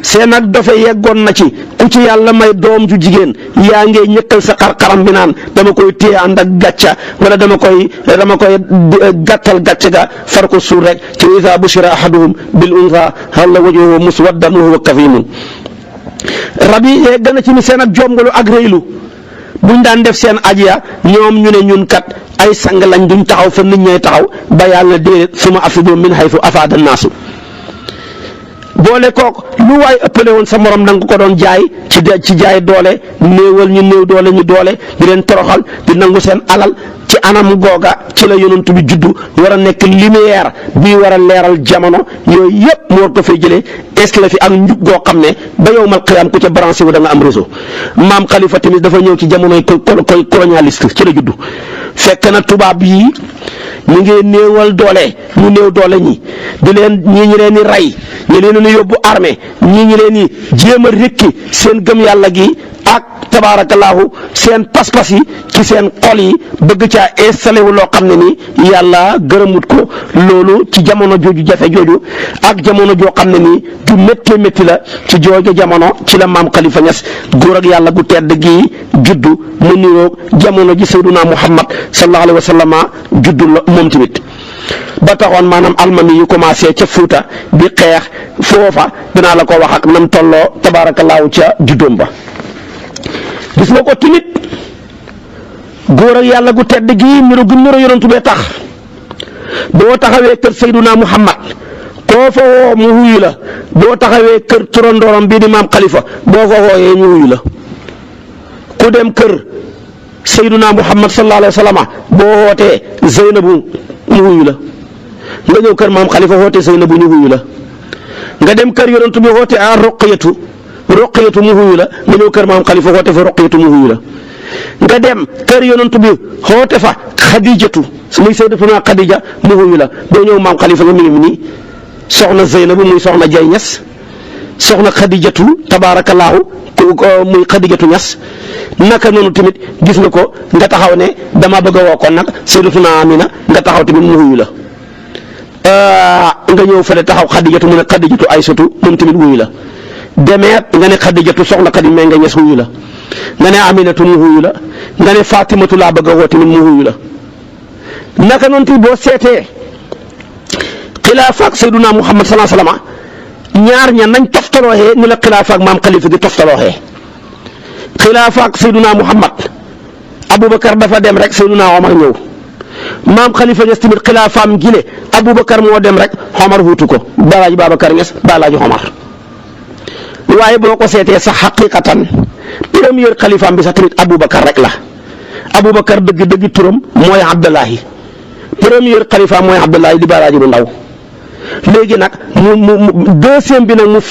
seen ak dofe yeggoon na ci ku ci yàlla may doom ju jigéen yaa ngee ñëkkal sa xar-xaram bi naan dama koy téye ànd ak gàcca wala dama koy gàttal gàcce ga far ko suur rek ci iza bushira ahaduhum bil unsa halla wajhuhu muswaddan wa huwa kazimun rab yi yegg na ci mi seen ak jomgalu ak réylu buñ daan def seen ajiya ñoom ñu ne ñun kat ay sang lañ duñ taxaw fa nit ñay taxaw ba yàlla déedéet suma afidu min haythu afada naasu boole kook lu waay ëppale woon sa morom danga ko doon jaay ci jaay doole néewal ñu néew doole ñu doole di leen toroxal di nangu seen alal ci anam googa ci la yonent bi juddu war a nekk lumière bii war a leeral jamono yooyu yëpp mu war ko fay jëlee la fi ak njub goo xam ne ba yowmal qiyaam ku ca branché wu da nga am réseau maam Khalifa tamit dafa ñëw ci jamonoy colonialiste ci la juddu fekk na tubaab yi ñu ngi néewal doole ñu néew doole ñi di leen ñi leen di rey ñi leen di yóbbu armée ñi leen di jéem a rekki seen gëm yàlla gi ak tabaarakallaahu seen pas-pas yi ci seen xol yi bëgg caa installé wu loo xam ne ni yàlla gërëmut ko loolu ci jamono jooju jafe jooju ak jamono joo xam ne nii ju métti la ci jooju jamono ci la maam Khalifa Niass góor ak yàlla gu tedd gi juddu mu niroog jamono ji Seyduna Muhammad sallallahu alayhi wa sallam juddu la moom tamit ba taxoon maanaam almami yu commencé ca Fuuta di xeex foofa dinaa la ko wax ak nam tolloo tabaarakallaahu ca juddoom ba gis nga ko tamit góor ak yàlla gu tedd gi niru yonantu bee tax boo taxawee kër Seyduna Muhammad koo fa woo mu wuyu la boo taxawee kër turandooram bii di maam Khalifa boo ko wooyee ñu wuyu la ku dem kër Seyduna Muhammad sallallahu alayhi wa sallam boo wootee Zeynabu mu wuyu la nga ñëw kër maam Khalifa wootee Zeynabu ñu wuyu la nga dem kër yonent bi wootee a Roqiyatu mu wuyu la nga ñëw kër maam Khalifa wootee fa Roqiyatu mu wuyu la nga dem kër yonent bi xoote fa Xadijatu muy Sayyidatuna Xadija mu wuyu la boo ñëw maam Khalifa nga mi ngi nii soxna Zeynabu muy soxna Jay Ñas soxna Xadijatu tabaarakallaahu muy Xadijatu Ñas naka noonu tamit gis nga ko nga taxaw ne dama bëgg a woo kon nag Sayyidatuna Amina nga taxaw tamit mu wuyu la nga ñëw fële taxaw Xadijatu mu ne Xadijatu Aysatu moom tamit wuyu la demeet nga ne Xadijatu soxna Xadi mee nga Ñas wuyu la nga ne Aminatu mu wuyu la nga ne Fatimatu laa bëgg a woo tamit mu wuyu la naka noonu tamit boo seetee xilaafa ak Seyduna Muhammad sallallahu alayhi wa sallam ñaar ña nañ toftalooxee ni la xilaafa ak maam Khalifa gi toftalooxee xilaafa ak Seyduna Muhammad Aboubacar dafa dem rek Seyduna Omar ñëw maam Khalifa Niass tamit xilaafaam gile Aboubacar moo dem rek Omar wuutu ko Balaaji Babacar Niass Balaaji Omar waaye boo ko seetee sax xaqiqatan premier xalifaam bi sax tamit Aboubacar rek la Aboubacar dëgg turam mooy Abdallahi premier xalifaam mooy Abdallahi di Balaaji bu ndaw. léegi nag deuxième bi nag mu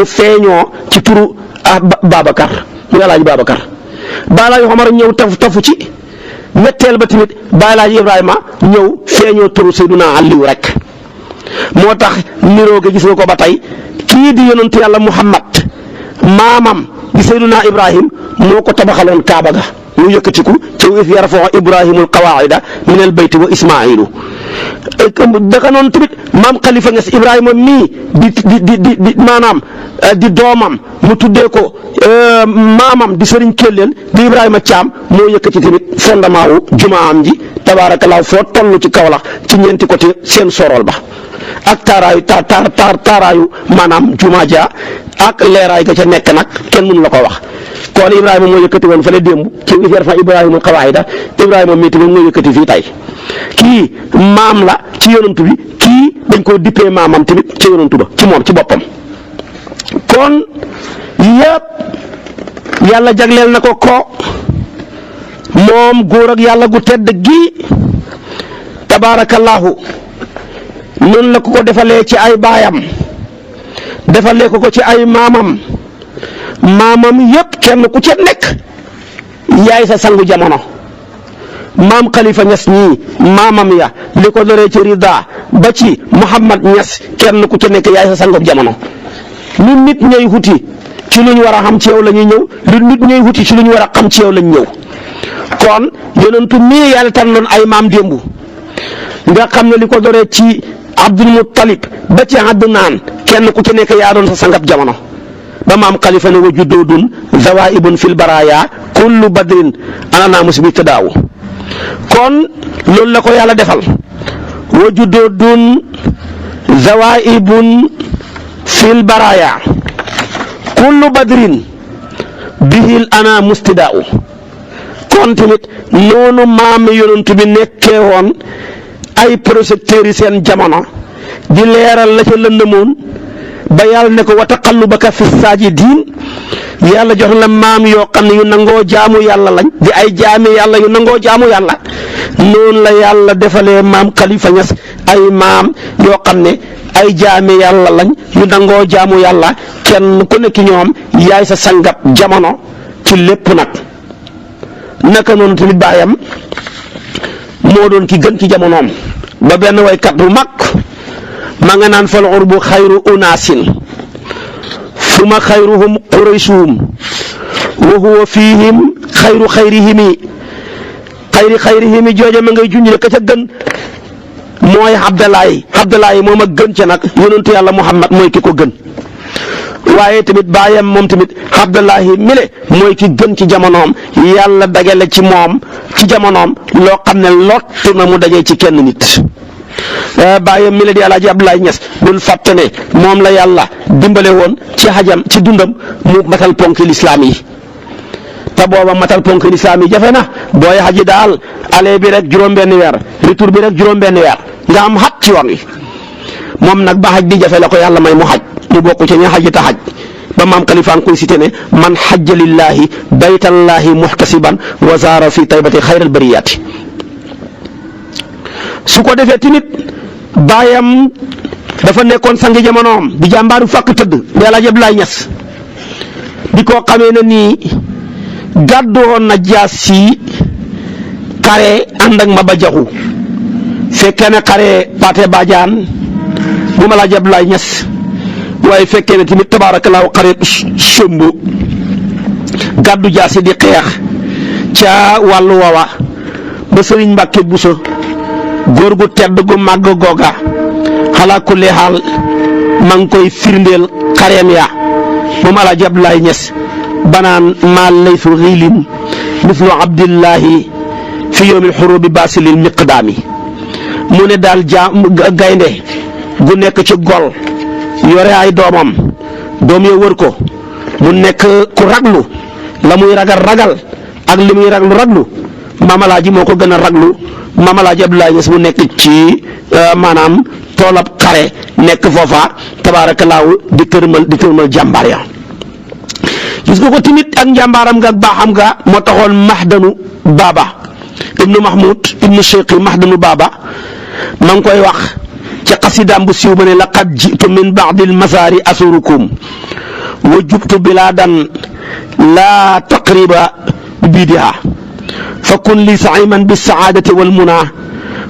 feeñoo ci turu Babacar muy Alaaji Babacar Balaaji Omar ñëw tafu ci ñetteel ba tamit Balaaji Ibrahima ñëw feeñoo turu Seyduna Aliou rek moo tax niroo gi gis nga ko ba tey kii di yonentu yàlla Muhammad maamam di Seyduna Ibrahim moo ko tabaxaloon Kaaba ga mu yëkkatiku ci is yarfa'u Ibrahimul qawaa'ida minal bayti wa Ismaa'ilu daka noonu tamit maam Khalifa Niass Ibrahima mii di maanaam di doomam mu tuddee ko maamam di Serigne Kellel di Ibrahima Thiam moo yëkkati tamit fondement wu jumaam ji tabaarakallaa foo toll ci Kaolack ci ñeenti côté seen sorol ba ak taaraayu maanaam jumaa ja ak leeraay ga ca nekk nag kenn mënu la ko wax. kon Ibrahima moo yëkkati woon fële démb ci yarfa Ibrahimul qawaa'ida Ibrahima mii tamit moo yëkkati fii tey kii maam la ci yonantu bi kii dañ koo dippee maamam tamit ci yonantu ba ci moom ci boppam kon yëpp yàlla jagleel na ko moom góor ak yàlla gu tedd gi tabaarakallaahu noonu la ko defalee ci ay baayam defalee ko ci ay maamam yëpp kenn ku ca nekk yaay sa sangu jamono maam Khalifa Niass ñii maamam ya li ko doree ci Rida ba ci Mouhamad Niass kenn ku ca nekk yaay sa sangu jamono lu nit ñooy wuti ci lu ñu war a xam ci yow la ñuy ñëw lu nit ñooy wuti ci lu ñu war a xam ci yow lañ ñëw kon yonentu mii yàlla tànnoon ay maam démb nga xam ne li ko doree ci Abdul Muttalib ba ci Adnaan kenn ku ci nekk yaa doon sa sangab jamono ba maam Khalifa ne wa juddudun zawaibun fil baraya kullu badrin anana musbi tadaawu kon loolu la ko yàlla defal wa juddudun zawaibun fil baraya kullu badrin bihil ana mustidaawu kon tamit noonu maam yonent bi nekkee woon ay projecteurs yi seen jamono di leeral la ca lëndëmoon ba yàlla ne ko wa taqallubaka fi saajidiin yàlla jox la maam yoo xam ne yu nangoo jaamu yàlla lañ di ay jaami yàlla yu nangoo jaamu yàlla noonu la yàlla defalee maam Khalifa Niass ay maam yoo xam ne ay jaami yàlla lañ yu nangoo jaamu yàlla kenn ku nekk ñoom yaay sa sangab jamono ci lépp nag naka noonu tamit baayam moo doon ki gën ci jamonoom ba benn waykat bu mag ma nga naan fal urbu xayru unaasin suma xayruhum quraysuhum wa huwa fihim xayru xayrihimi jooja ma ngay junj ka ca gën mooy Abdalaay moom a gën ca nag yonentu yàlla Muhammad mooy ki ko gën waaye tamit baayam moom tamit Abdallahi mile mooy ki gën ci jamonoom yàlla dagale ci moom ci jamonoom loo xam ne lottu na mu dajee ci kenn nit baayam mile di Alaaji Abdoulaye Niass bul fàtte ne moom la yàlla dimbale woon ci xajam ci dundam mu matal ponk lislaam yi te booba matal ponk lislaam yi jafe na booy xaji daal ale bi rek juróom-benn weer retour bi rek juróom-benn weer nga am xaj ci yoon wi moom nag ba xaj di jafe la ko yàlla may mu xaj mu bokk ci ña xaj ta xaj ba maam Khalifa koy cité ne man xajja lillahi baytallahi muhtasiban wa zaara fi taybati xayral bariyaati. su ko defee tamit baayam dafa nekkoon sangi jamonoom di jàmbaaru fàkk tëdd di El Hadj Abdoulaye Niass di ko xamee ne nii gàddu woon na jaas si xare ànd ak Maba Jaxu fekkee ne xare Paate Badiane moom El Hadj Abdoulaye Niass waaye fekkee ne tamit tabaarakallaahu xare Sombo gàddu jaas si di xeex ca wàllu woowa ba Sëriñ Mbàkke Buso góor gu tedd gu màgg googa xalaa kulli xaal ma ngi koy firndeel xareem ya moom El Hadj Abdoulaye Niass banaan maa laysu xiilin mislu abdillahi fi yowmil xurubi basilil miqdaami mu ne daal gaynde gu nekk ci gol yore ay doomam doom ya wër ko mu nekk ku raglu la muy ragal ak li muy raglu Maam Alaaji moo ko gën a raglu Maam Alaaji Abdoulaye Niass mu nekk ci maanaam toolab xare nekk foofa tabaarakallaahu di kërmal jàmbaar ya gis nga ko tamit ak njàmbaaram nga ak baaxam nga moo taxoon Mahdanu Baba ibnu Mahmoud ibnu Cheikh Mahdanu Baba ma ngi koy wax ci xasidaam bu siiw ma ne laqad jitu min baadil masaari asurukum wa jubtu bilaadan laa taqriba bidiha fa kun li saiman bi saadati wal muna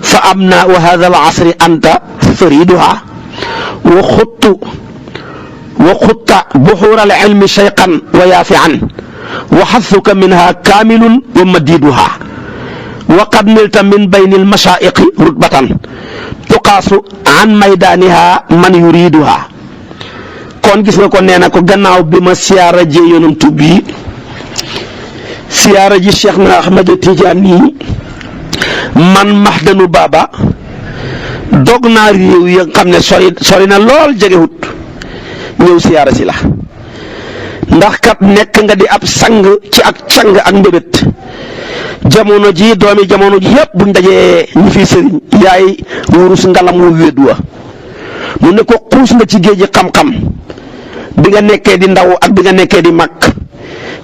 fa amna wa hada al asri anta fariduha wa xutta buxuura al ilmi shayqan wa yaafian wa xathuka minha kaamilun wa madiduha wa qad nilta min bayni al mashaiqi rutbatan tuqaasu an maydaaniha man yuriduha kon gis nga ko nee na ko gannaaw bi ma siyaara jee yonantu bi siyaara ji Cheikh na Ahmad Tidiane man Mahdanu Baba dog naa réew ya nga xam ne sori na lool jegewut ñëw siyaara si la ndax kat nekk nga di ab sang ci ak sang ak mbébét jamono ji doomi jamono ji yëpp buñ dajee ñi fi sëriñ yaay wurus ngalam wu wéddu wa mu ne ko xuus nga ci géeji xam-xam bi nga nekkee di ndaw ak bi nga nekkee di mag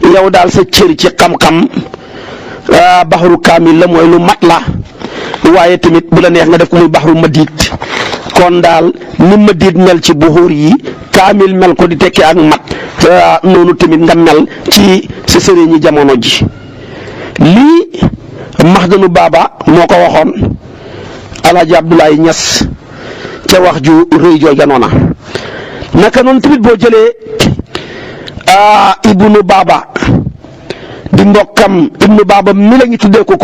yow daal sa cër ci xam-xam baxaru kaamil la mooy lu mat la waaye tamit bu la neex nga def ko muy baxaru madiit kon daal ni madiit mel ci buxuur yi kaamil mel ko di tekki ak mat noonu tamit nga mel ci sa sëriñi jamono ji lii Mahdanu Baba moo ko waxoon El Hadj Abdoulaye Niass ca wax ju rëy jooja noona naka noonu tamit boo jëlee Ibnu Baba di mbokkam Ibnu Baba mi la ñu tuddee ko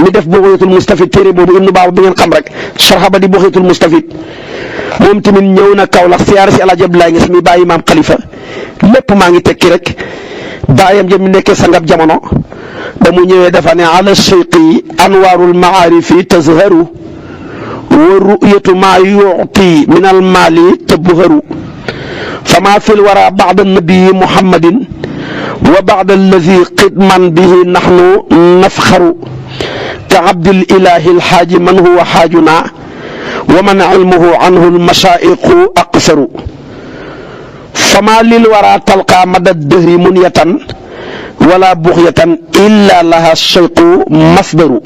mi def Bughyatul Mustafid téere boobu Ibnu Baba bi ngeen xam rek sarxa ba di Bughyatul Mustafid moom tamit ñëw na Kaolack siyaare si El Hadj Abdoulaye Niass mi bàyyi maam Khalifa lépp maa ngi tekki rek baayam ja mi nekkee sangab jamono ba mu ñëwee dafa ne ala cheyqi anwaarul maarifi tazharu wa ru'yatu maa yu'ti min al maali tabharu fama fi lwara ba'da nabii muhammadin wa ba'da allazi qidman bihi nahnu nafxaru ka abdil ilahi alxaaji man huwa xaajuna wa man ilmuhu anhu almashaa'iqu aqsaru fama lil wara talqa mada dëhri munyatan wala buxyatan illa laha cheyqu masdaru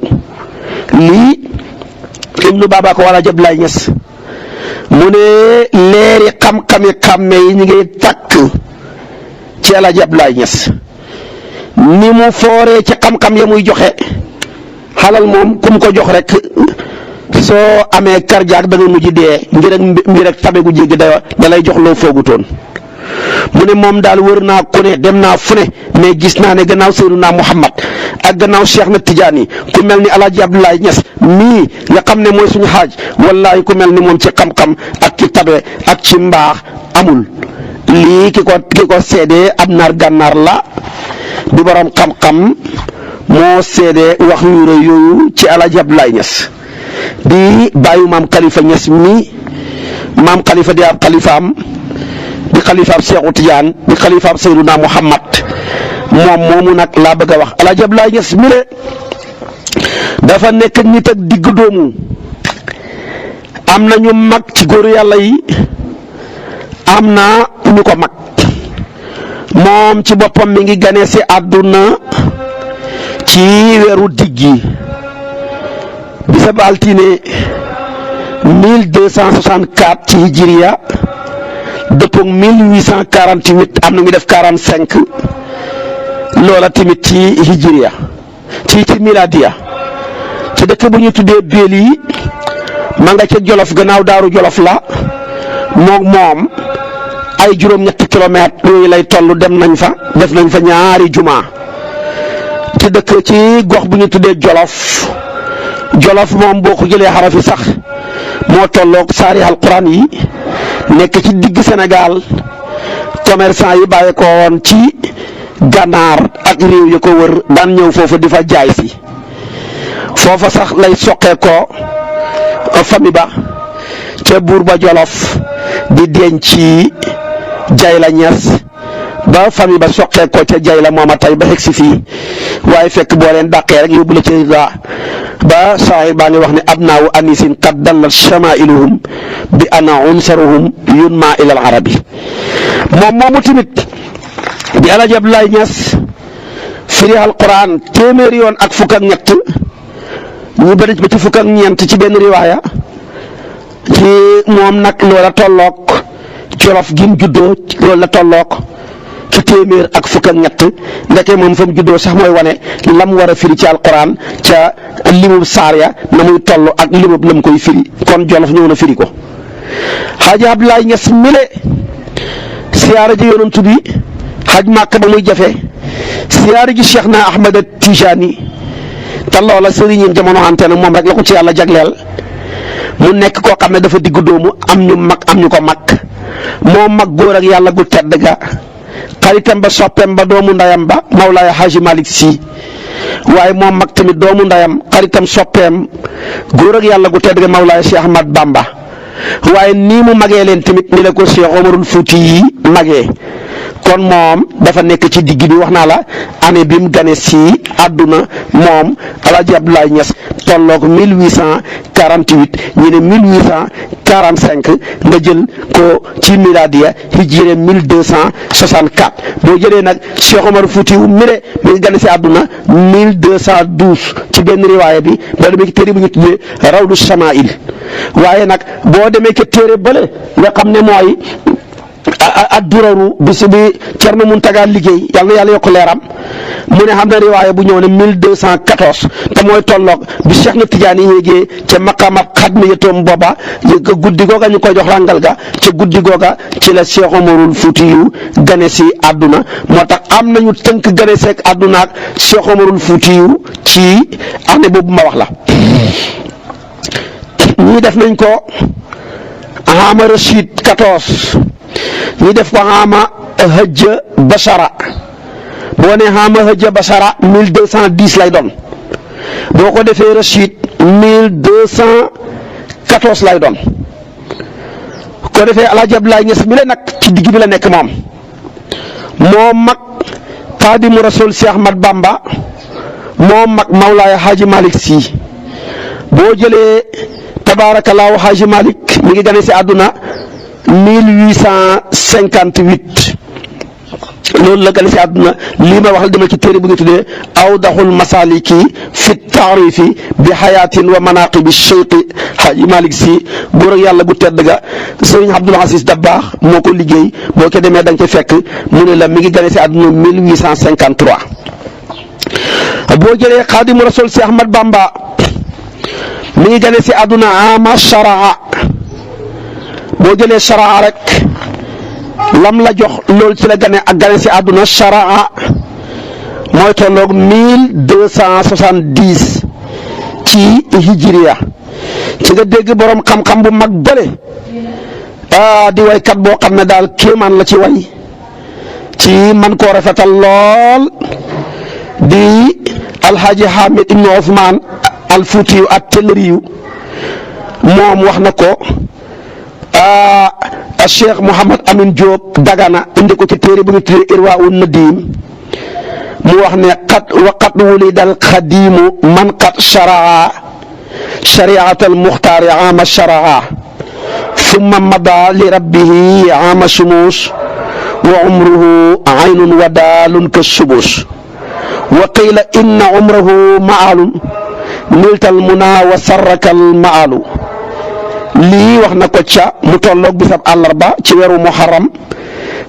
lii Ibnu Baba ko wala Abdoulaye Niass mu ne leeri xam-xami xàmme yi ñu ngi takk ci El Hadj Abdoulaye Niass ni mu fooree ci xam-xam ya muy joxe xalal moom ku mu ko jox rek soo amee cardiaque da nga mujj dee ngir rek tabe gu jéggi da lay jox loo foogutoon mu ne moom daal wër naa ku ne dem naa fu ne mais gis naa ne gannaaw Seydina Muhammad ak gannaaw Cheikh na Tidiane ku mel ni El Hadj Abdoulaye Niass mii nga xam ne mooy suñu xaaj wallahi ku mel ni moom ci xam-xam ak ci tabe ak ci mbaax amul lii ki ko seedee ab naar gànnaar la di borom xam-xam moo seedee wax yu rëy yooyu ci El Hadj Abdoulaye Niass di bàyyi maam Khalifa Niass mii maam Khalifa di ab xalifaam di xalifaab Seexu Tijaan di xalifaab Seydina Muhammad moom moomu nag laa bëgg a wax El Hadj Abdoulaye Niass mi dafa nekk nit ak digg doomu am na ñu mag ci góoru yàlla yi am na ñu ko mag moom ci boppam mi ngi gane si àdduna ci weeru diggi bisab altine 1264 ci hijriya dëppoog 1848 am na ñu def 45 loola tamit ci hijriya ci miladiya ci dëkk bu ñu tuddee Béli ma nga ca Jolof gannaaw Daaru Jolof la moom ay juróom-ñetti kilomètres yooyu lay toll dem nañ fa def nañ fa ñaari juma ci dëkk ci gox bu ñu tuddee Jolof moom boo ko jëlee xaraf yi sax moo tolloog saari alquran yi nekk ci digg Sénégal commerçant yi bàyyi ko woon ci gànnaar ak réew yu ko wër daan ñëw foofu di fa jaay si foofa sax lay soqee ko famille ba ca buur ba Jolof di denc ci Jayla Ñas ba famille ba soqee ko ca Jayla mooma tey ba xeg si fii waaye fekk boo leen dàqee rek yóbbu la ci ba saahir baa ngi wax ne abnaawu anisin qad dallat shamailuhum bi ana unsaruhum yunma ilal arabi moom moomu tamit di Alaaji Abdoulaye Niass firi alquran téeméeri yoon ak fukk ak ñett ñu bëri ba ci fukk ak ñeent ci benn riwaaya ci moom nag loola tolloog Jolof gi mu juddoo loolu la tolloog ci téeméer ak fukk ak ñett ndeke moom fa mu juddoo sax mooy wane lam war a firi ci alquran ca limub saar ya na muy toll ak limub lam koy firi kon Jolof ñëw na firi ko Xaaji Abdoulaye Niass mile siyaara ji yonent bi xaj Màkka ba muy jafe siyaara ji Cheikh na Ahmad Tijani te loola sëriñam jamono ante na moom rek la ko ci yàlla jagleel mu nekk koo xam ne dafa diggu doomu am ñu mag am ñu ko mag moo mag góor ak yàlla gu tedd ga xaritam ba soppeem ba doomu ndayam ba Mawlaaya Haaji Malick Sy waaye moom mag tamit doomu ndayam xaritam soppeem góor ak yàlla gu tedd ga Mawlaaya Cheikh Ahmad Bamba waaye nii mu magee leen tamit ni la ko Cheikh Omarul Fuuti yi magee kon moom dafa nekk ci digg bi wax naa la année bi mu gane si àdduna moom Alaaji Abdoulaye Niass tolloog 1848 ñu ne 1845 nga jël ko ci miladiya hijriya 1264 boo jëlee nag Cheikh Omar Fouti wu mire mi ngi gane si àdduna 1212 ci benn riwaaya bi boo demee ci téere bu ñu tuddee Rawdu Shama'il waaye nag boo demee ci téere bële nga xam ne mooy adduraru bis bi Cerno Muntaga liggéey yàlla na yàlla yokk leeram mu ne xam na riwaaya bu ñëw ne 1214 te mooy tolloog bi Cheikh na Tidiane yéegee ca maqaamab xadmiyatoom booba guddi googa ñu koy jox ràngal ga ca guddi googa ci la Cheikh Omarul Fuuti yu gane si àdduna moo tax am nañu tënk gane seeg àdduna ak Cheikh Omarul Fuuti yu ci année boobu ma wax la ñii def nañ ko ama Rachid 14 ñi def ko xaama hëjja basara boo ne xaama hëjja basara 1210 lay doon boo ko defee Rachid 1214 lay doon ko defee Alaaji Abdoulaye Niass mi la nag ci digg bi la nekk moom moo mag Xaadimu Rasuul Cheikh Ahmad Bamba moo mag Mawlaaya Haaji Malick Sy boo jëlee tabaarakallaahu Haaji Malick mi ngi gane si àdduna 1858 loolu la gane si àdduna lii ma wax la dama ci téere bu ñu tuddee awdaxul masaliki fi taarifi bi xayaatin wa manaqibi Cheikh Haaji Malick Sy góor ak yàlla gu tedd ga Sëriñ Abdul Aziz Dabaax moo ko liggéey boo ko demee da nga ca fekk mu ne la mi ngi gane si àdduna 1853 boo jëlee Xaadimu Rasuul si Ahmad Bamba mi ngi gane si àdduna ama sharaa boo jëlee sharaa rek lam la jox loolu ci la gane ak gane si àdduna sharaa mooy tolloog 1270 ci hijriya ci nga dégg borom xam-xam bu mag bële di waykat boo xam ne daal kéemaan la ci way ci man koo rafetal lool di alhaji Hamid ibnu Ousmane al Fuutiyu at Telleriyu moom wax na ko Cheikh Mouhamad Amin Diop Dagana indi ko ci téere bu ñu tuddee Irwaa'u Nadiim mu wax ne waqat wulidal xadiimu man qad sharaa shariatal muxtaari ama sharaa summa mada li rabbihi ama sumus wa umruhu aynun wa daalun ka subus wa qila inna umrahu maalun niltal muna wa sarrakal maalu lii wax na ko ca mu tolloog bisab àllarba ci weeru muharram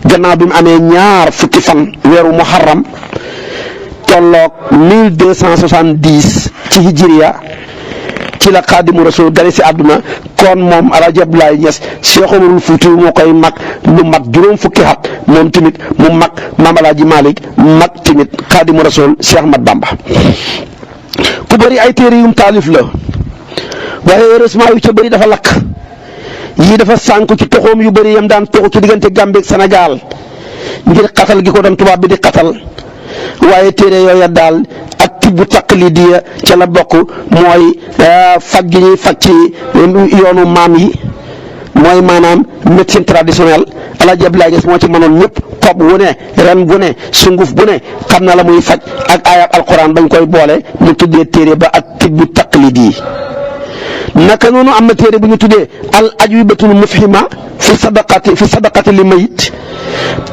gannaaw bi mu amee ñaar fukki fan weeru muharram tolloog 1270 ci hijriya ci la Xaadimu Rasuul gane si àdduna kon moom Alaaji Abdoulaye Niass Cheikh Omarul Fuuti moo koy mag lu mat juróom fukki at moom tamit mu mag Maam Alaaji Malick mag tamit Xaadimu Rasuul Cheikh Ahmad Bamba ku bëri ay téere yum taalif la waaye heureusement yu ca bëri dafa lakk yii dafa sànku ci toxoom yu bëri yam daan toxu ci diggante Gambie ak Sénégal ngir xatal gi ko doon tubaab bi di xatal waaye téere yooya daal ak tibbu taqlidiya ca la bokk mooy faj gi ñuy faj ci yoonu maam yi mooy maanaam médecine traditionnelle Alaaji Abdoulaye Niass moo ci mënoon ñëpp xob wu ne ren bu ne sunguf bu ne xam na la muy faj ak ayab alquran bañ koy boole ñu tuddee téere ba ak tibbu taqlidi naka noonu am na téere bu ñu tuddee al ajwibatul mufhima fi sadaqati li mayit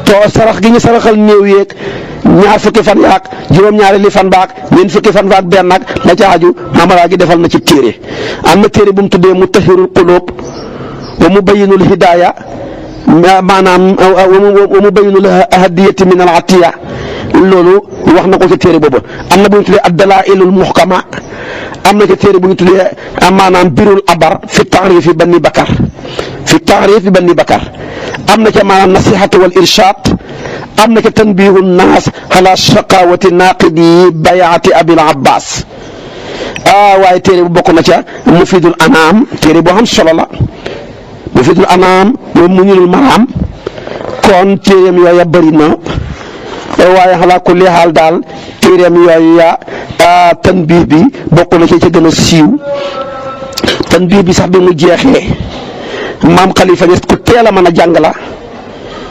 to sarax gi ñu saraxal néew yeeg ñaar fukki fan yaak juróom-ñaari li fan baak ñeent fukki fan baak benn ak la ca aju mamalaa gi defal na ci téere am na téere bu mu tuddee mutahhirul qulub wa mubayyinul hidaaya maanaam wa mubayyinul hadiyati min al atiya loolu wax na ko ci téere boobu am na bu ñu tuddee ad-dalaa'ilul muhkama am na ci téere bu ñu tuddee maanaam birul abar fi taarifi banni bakar am na ca maanaam nasihatu wal irshad am na ca tanbihu naas ala shaqawati naqidi bayaati abil abbas waaye téere bu bokk na ca mufidul anaam téere boo xam solo la mufidul anaam moom mu ñulul maraam kon téereem yooya bëri na waaye xalaa kulli xaal daal téereem yooya tanbih bi bokk na ci ca gën a siiw tanbih bi sax bi mu jeexee maam Khalifa Niass ku teel a mën a jàng la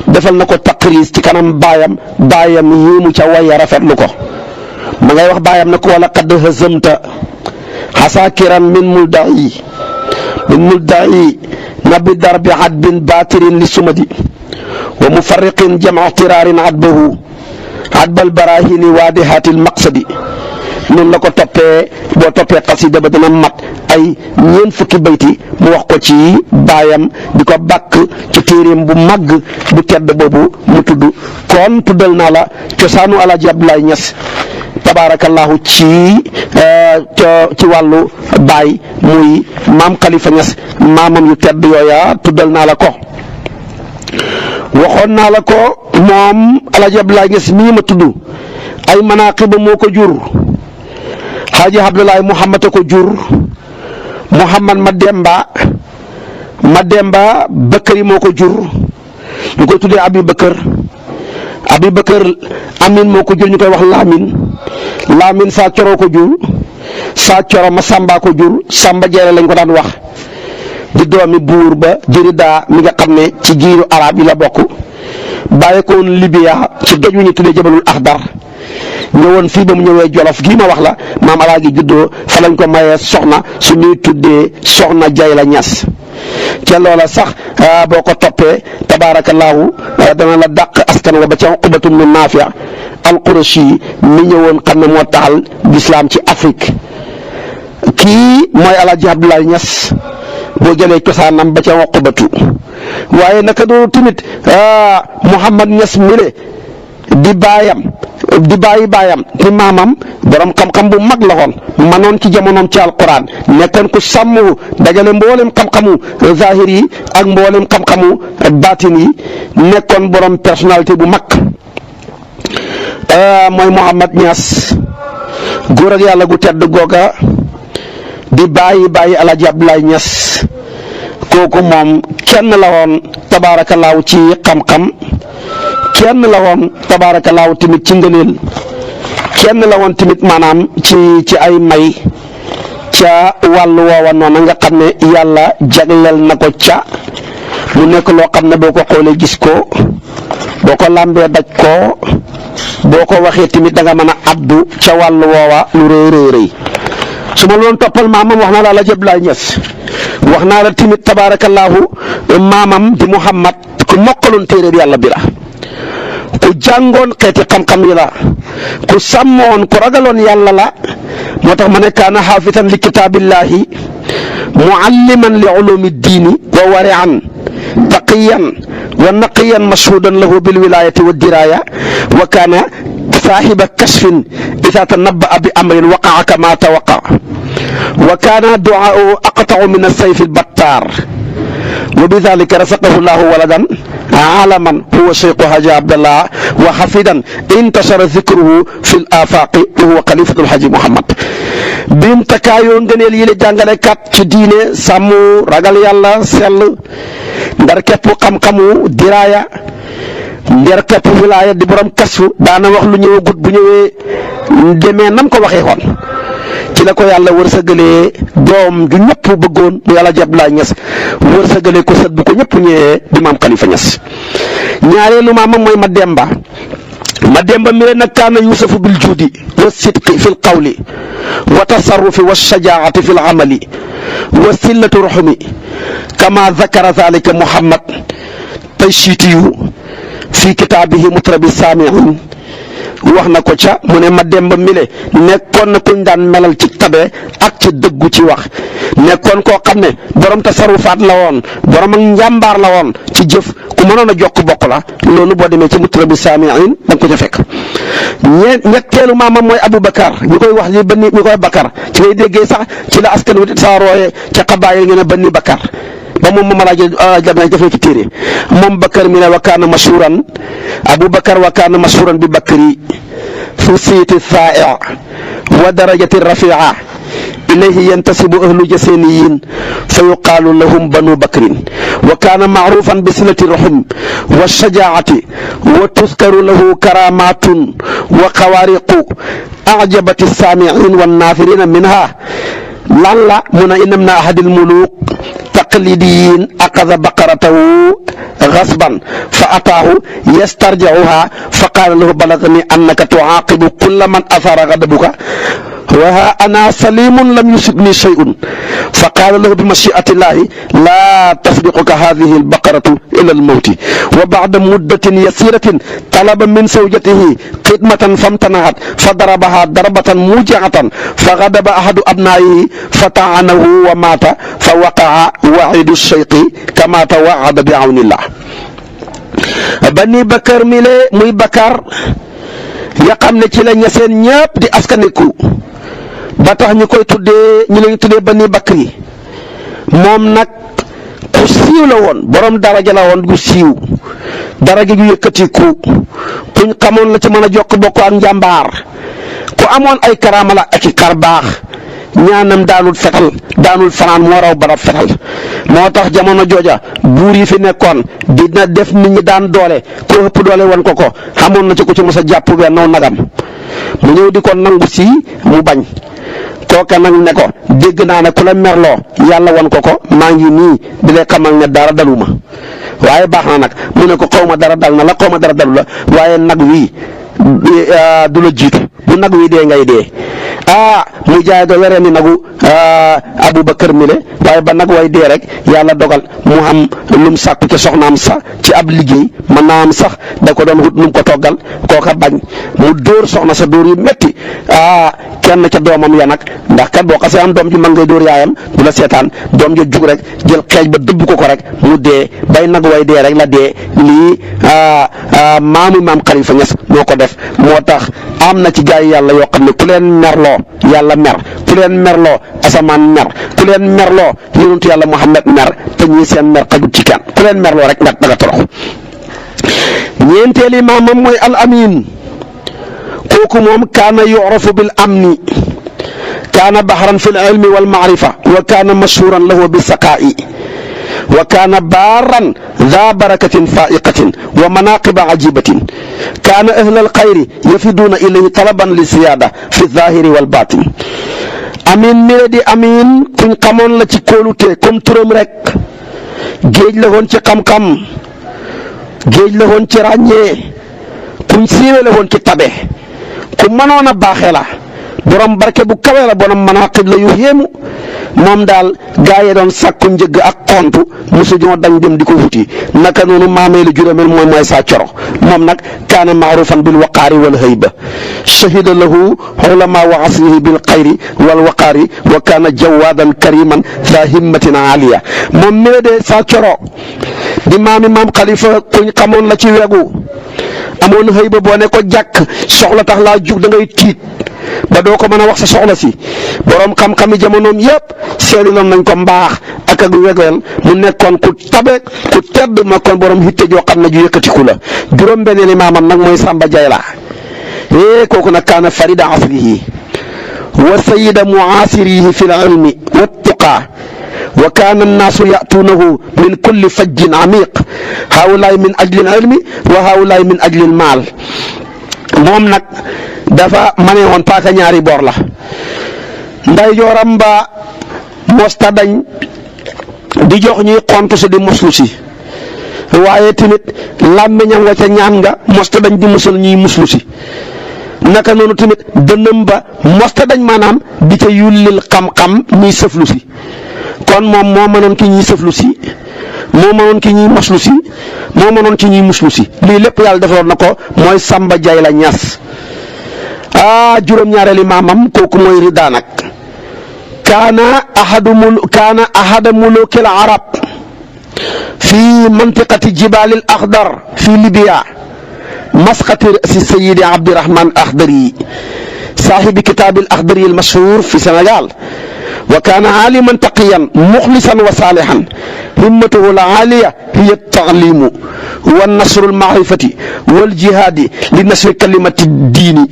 defal na ko taqriis ci kanam baayam yéemu ca waya rafetlu ko ma ngay wax baayam na ko wala qad hazamta xasaakiran min muldayi nabi darbi adbin baatirin li sumadi wa mufarriqin jama tiraarin adbahu adbal barahini waadihatil maqsadi noonu la ko toppee boo toppee xasida ba dana mat ay ñeent fukki bayti mu wax ko ci baayam di ko bàkk ci téeréem bu màgg bu tedd boobu mu tudd kon tuddal naa la cosaanu Alaaji Abdoulaye Niass tabaarakallaahu ci wàllu baay muy maam Khalifa Niass maamam yu tedd yooya tuddal naa la ko waxoon naa la ko moom Alaaji Abdoulaye Niass mii ma tudd ay manaaqiba moo ko jur Xaaji Abdoulaye Muhammad a ko jur Muhammad Mademba Bakari moo ko jur ñu koy tuddee Abi Bakar Amin moo ko jur ñu koy wax Laamin saa coro ko jur saa coro ma Samba ko jur Samba Jeere lañ ko daan wax di doomi buur ba Jërida mi nga xam ne ci giiru arab yi la bokk bàyyeekoon Libya ci doj wi ñu tuddee Jabalul Axdar ñëwoon fii ba mu ñëwee Jolof gii ma wax la maam Alaaji juddoo fa lañ ko mayee soxna su ñuy tuddee soxna Jayla Ñas ca loola sax boo ko toppee tabaarakallaahu dana la dàq askan wa ba ca Uqbatu bnu Naafi al-Qurashi mi ñëwoon xam ne moo taxal lislaam ci Afrique kii mooy Alaaji Abdoulaye Niass boo jëlee cosaanam ba ca Uqbatu waaye naka doon tamit Mouhamad Niass mile di bàyyi baayam di maamam borom xam-xam bu mag la woon manoon ci jamonoom ci alquran nekkoon ku sàmm dajale mboolem xam-xamu zahir yi ak mboolem xam-xamu baatin yi nekkoon borom personnalité bu mag mooy Mouhamad Niass góor ak yàlla gu tedd googa di bàyyi Alaaji Abdoulaye Niass kooku moom kenn la woon tabaarakallaahu ci xam-xam kenn la woon tabaarakallaahu tamit ci ngëneel kenn la woon tamit maanaam ci ay may ca wàllu woowa noonu nga xam ne yàlla jagleel na ko ca mu nekk loo xam ne boo ko xoolee gis ko boo ko làmbee daj ko boo ko waxee tamit da nga mën a addu ca wàllu woowa lu rëy su ma loon toppal maamam wax na la Alaaji Abdoulaye Niass wax naa la tamit tabaarakallaahu maamam di Muhammad ku mokkaloon téere bi yàlla bi la ku jàngoon xeeti xam-xam yi la ku sàmmoon ku ragaloon yàlla la moo tax ma ne kaana xaafitan li kitaabillahi mualliman li ulumi diini wa warian taqiyan wa naqiyan mashhudan lahu bil wilayati wa diraya wa kaana saahiba kashfin ida tanabba'a bi amrin waqa'a kama tawaqa wa kaana du'aa'uhu aqta'u min as-sayfi al-battar wa bi dhalika razaqahu llahu waladan alaman huwa Cheikh Hadji Abdallah wa hafidan intashara dhikruhu fi l-afaqi wa huwa xalifatul Hadji Muhammad bim takaayoo ngëneel yi la jàngalekat ci diine sàmm ragal yàlla sell ndar képp xam-xamu diraaya ndar képp wilaaya di borom kasfu daana wax lu ñëwagut bu ñëwee demee nam ko waxee woon ci la ko yàlla wërsëgalee doom ju ñëpp bëggoon mu yàlla jab laa ñes wërsëgalee ko sët bu ko ñëpp ñëwee di maam Khalifa Niass ñaareelu maamam mooy Mademba mi nag kaana yuusafu bil juudi wa sidqi fi l qawli wa tasarrufi wa shajaati fi l amali wa sillatu ruxmi kama zakara zalika Muhammad Tayshitiyu fi kitaabihi mutrabi saamiin wax na ko ca mu ne Mademba mile nekkoon na kuñ daan melal ci tabe ak ci dëggu ci wax nekkoon koo xam ne borom tasarufaat la woon borom ak njàmbaar la woon ci jëf ku mënoon a jokk bokk la loolu boo demee ci mutrabi saamiin da nga ko ca fekk. ñetteelu maamam mooy Aboubacar ñu koy wax li Bani ñu koy Bakar ci ngay déggee sax ci la askan wi saa rooyee ca xabaar yi ngeen ne Bani Bakar ba moom moom laa jël dafay ci téere moom Bakar mi ne wa kaana mashhuran Aboubacar wa kaana mashhuran bi Bakri fi siiti thaa'i wa darajati rafia ilayhi yantasibu ahlu jasaniyin fa yuqaalu lahum banu bakrin wa kaana maarufan bi silati rahim wa shajaati wa tuskaru lahu karamatun wa xawaariqu ajabati saamiin wa naafirina minha lan la mun a inam na ahadil muluk taqlidiyin aqada baqaratahu gasban fa ataahu yastarjicuha fa qaala lahu balagani annaka tucaaqibu kulla man athara gadabuka wa ha ana salimun lam yusibni shay'un fa qaala lahu bi mashi'atillahi la tasbiquka hadhihi albaqaratu ila almawti wa ba'da muddatin yasiratin talaba min zawjatihi khidmatan famtanahat fa darabaha darbatan muji'atan fa ghadaba ahadu abnaihi fa ta'anahu wa mata fa waqa'a wa'idu ash-shayqi kama tawa'ada bi awnillah Bani Bakar mi le muy Bakar ya xam ne ci la ñaseen ñëpp di askaniku ba tax ñu koy tuddee ñu lañu tuddee Bani Bakri moom nag ku siiw la woon borom daraja la woon gu siiw daraja gu yëkkatiku kuñ xamoon la ci mën a jokk bokk ak njàmbaar ku amoon ay karaama la ak i xar baax ñaanam daanul fetal daanul fanaan moo raw barab fetal moo tax jamono jooja buur yi fi nekkoon dina def nit ñi daan doole ko ëpp doole wan ko xamoon na ci ko ci mos a jàpp benn nagam mu ñëw di ko nangu si mu bañ kooka nag ne ko dégg naa ne ku la merloo yàlla wan ko maa ngi nii di lay xamal ne dara daluma waaye baax na nag mu ne ko xaw ma dara dal na la xaw ma dara dalu la waaye nag wii du la jiitu bu nag wi dee ngay dee muy jaay ga weree ni nagu Aboubacar mile waaye ba nag way dee rek yàlla dogal mu am lum sàkku ca soxnaam sax ci ab liggéey mën naa am sax da ko doon wut num ko toggal kooka bañ mu dóor soxna sa dóor yu metti kenn ca doomam ya nag ndax kat boo xasee am doom ji mën ngay dóor yaayam du la seetaan doom ja jug rek jël xeej ba dëbb ko rek mu dee bay nag way dee rek la dee lii maam Khalifa Niass moo ko def moo tax am na ci gaay yàlla yoo xam ne ku leen merloo yàlla mer ku leen merloo asamaan mer ku leen merloo yonentu yàlla Muhammad mer te ñii seen mer xajut ci kenn ku leen merloo rek nga daga torox ñeenteeli maamam mooy al amin kooku moom kaana yu'rafu bil amni kaana bahran fil ilmi wal ma'rifa wa kaana mashhuran lahu bis saqaa'i wa kaana baaran daa barakatin faa'iqatin wa manaaqiba ajibatin kaana ahlal xayri yafiduuna ilayhi talaban li siyaada fi zaahiri wal baatin amin mi di amin kuñ xamoon la ci kóolute comme turam rek géej la woon ci xam-xam géej la woon ci ràññee kuñ siiwe la woon ci tabe ku mënoon a baaxee la borom barke bu kawe la borom manaqib la yu yéemu moom daal gaa yi doon sàkku njëgg ak xontu mosu ñoo dañ dem di ko wuti naka noonu maamee lu juróomeel mooy saa coro moom nag kaana maarufan bil waqaari wal hayba shahida lahu ulama wa asrihi bil xayri wal waqaari wa kaana jawaadan kariman za himmatin aliya moom mi de saa coro di maam Khalifa kuñ xamoon la ci wegu amoon hayba boo ne ko jàkk soxla tax laa jug da ngay tiit ba doo ko mën a wax sa soxla si borom xam-xami jamonoom yëpp seeni loon nañ ko mbaax ak wegeel mu nekkoon ku tabe ku tedd ma kon borom hitte joo xam ne ju yëkkatiku la juróom-benneeli maamam nag mooy Samba Jayla kooku nag kaana farida asrihi wa sayida muasirihi fi l ilmi wa tuqaa wa kaana annaasu yatuunahu min kulli fajjin amiq haulaay min ajli l ilmi wa haulaay min ajli l maal moom nag dafa mane woon paaka ñaari boor la nday jooram ba mosta dañ di jox ñuy xontu si di muslu si waaye tamit làmmiñam wa ca ñaan nga mosta dañ di musal ñuy muslu si naka noonu tamit dënnam ba mosta dañ maanaam di ca yullil xam-xam ñuy sëflu si kon moom moo mënoon ki ñuy sëflu si moo mënoon ki ñuy moslu si moo mënoon ki ñuy muslu si lii lépp yàlla defaloon na ko mooy Samba Jayla Ñas juróom-ñaareeli maamam kooku mooy Rida nag kaana ahada mulukil arab fi mantiqati jibalil akhdar fi libya masqati rasi sayidi abdirahman akhdari saahibi kitaabil akhdari al mashhur fi Sénégal wa kaana aliman taqiyan muxlisan wa saalihan himmatuhu al aaliya hiya at-ta'limu wa nasru al-ma'rifati wal jihaadi li nasri kalimati diini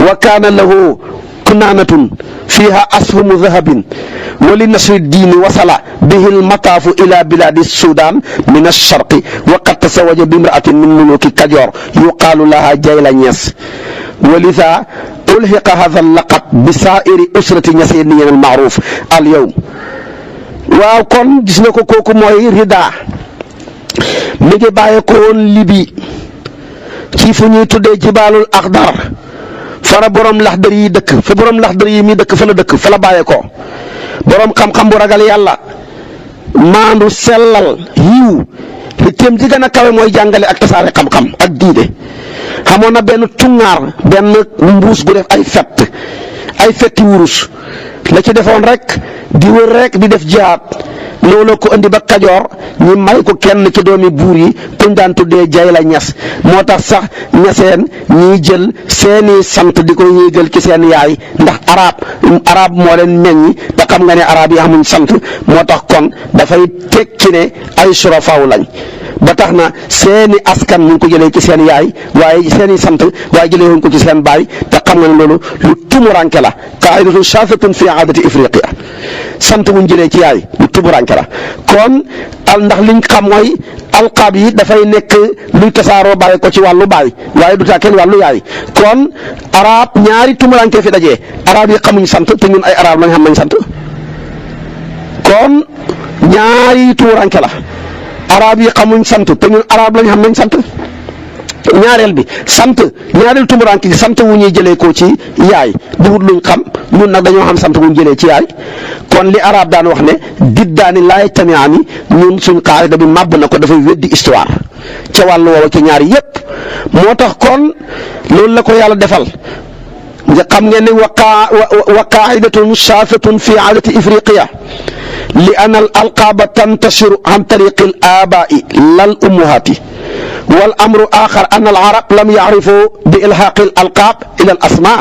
wa kaana lahu kunaanatun fiiha ashumu dahabin wa li nasri diini wasala bihi al-mataafu ila bilaadi Suudaan min ash-sharqi wa qad tazawaja bi imra'atin min muluki Kajoor yuqaalu laha Jayla Ñas wa lidhaa ulhiqa hadha al-laqab bi saa'iri usrati ñaseeniyyin al-ma'ruuf al-yawm waaw kon gis nga ko kooku mooy Rida mi ngi bàyyi ko woon Libi ci fu ñuy tuddee Jibaalul Akhdar fara borom laxdar yi dëkk fa borom laxdar yi mi dëkk fa la dëkk fa la bàyyi ko borom xam-xam bu ragal yàlla maandu sellal yiw xitteem ji gën a kawe mooy jàngale ak tasaare xam-xam ak diine xamoon na benn tungaar benn mbuus gu def ay fetti wurus la ci defoon rek di wër rek di def jihaad loolu ko indi ba Kajoor ñi may ko kenn ci doomi buur yi kuñ daan tuddee Jayla Ñas moo tax sax ñaseen ñiy jël seeni sant di ko yéegal ci seen yaay ndax arab moo leen meññi te xam nga ne arab yi amuñ sant moo tax kon dafay tekki ne ay surafaaw lañ ba tax na seeni askan ñu ngi ko jëlee ci seen yaay waaye seeni sant waaye jëlee wuñ ko ci seen baay te xam nga ne loolu lu tumuranke la qaa'idatun shaazatun fi aadati Ifriqiya sant wuñ jëlee ci yaay lu tumuranke la kon ndax liñ xam mooy alqaab yi dafay nekk luy tasaaroo bàyyi ko ci wàllu baay waaye du taa kenn wàllu yaay kon arab ñaari tumuranke fi dajee arab yi xamuñ sant te ñun ay arab lañ xam nañ sant kon ñaari tumuranke la arab yi xamuñ sant te ñun arab lañ xam nañ sant ñaareel bi sant ñaareel tumuranke gi sant wu ñuy jëlee ko ci yaay duhut luñ xam ñun nag dañoo xam sant wuñ jëlee ci yaay kon li arab daan wax ne diddaani laa yajtamiaani ñun suñ qaayida bi màbb na ko dafay weddi histoire ca wàllu woowa ci ñaari yépp moo tax kon loolu la ko yàlla defal nga xam ngeen ne wa qaa'idatun shaazatun fi aadati Ifriqiya li anna al alqaaba tantasiru an tariqi al aabaa'i lal ummuhaati wal amru aaxar anna al arab lam yacrifu bi ilhaaqi al alqaab ila al asmaa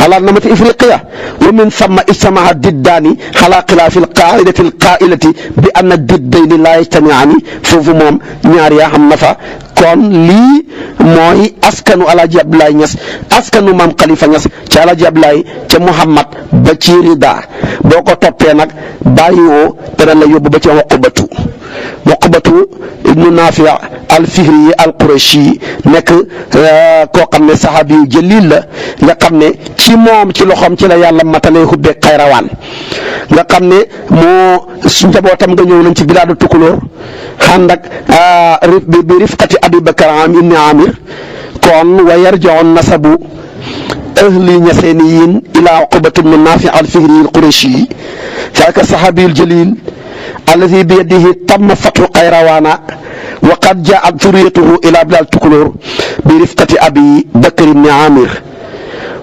على نمط إفريقيا ومن ثم اجتمع الضدان على خلاف القاعدة القائلة بأن الضدين لا يجتمعان فوفو موم ñaar yaa xam na fa kon lii mooy askanu Alaaji Abdoulaye Niass askanu maam Khalifa Niass ci Alaaji Abdoulaye ca Muhammad ba ci Rida boo ko toppee nag bàyyiwoo dana la yóbbu ba ci Uqbatu ibnu Naafi al-Fihri al-Qurashi nekk koo xam ne saxaabi yu jëliil la nga xam ne ci moom ci loxoom ci la yàlla matalee xubbeeg xayrawaan nga xam ne moo njabootam nga ñëw nañ ci bilaadu Tukulóor ànd ak bi rifqati Abi Bakar ibni Amir kon wa yarji'u nasabu ahli ñaseniyin ila uqbatu min nafi al fihri al qurashi ذاك الصحابي الجليل الذي بيده تم فتح قيروان وقد جاءت ذريته الى بلاد تكلور برفقه ابي بكر بن عامر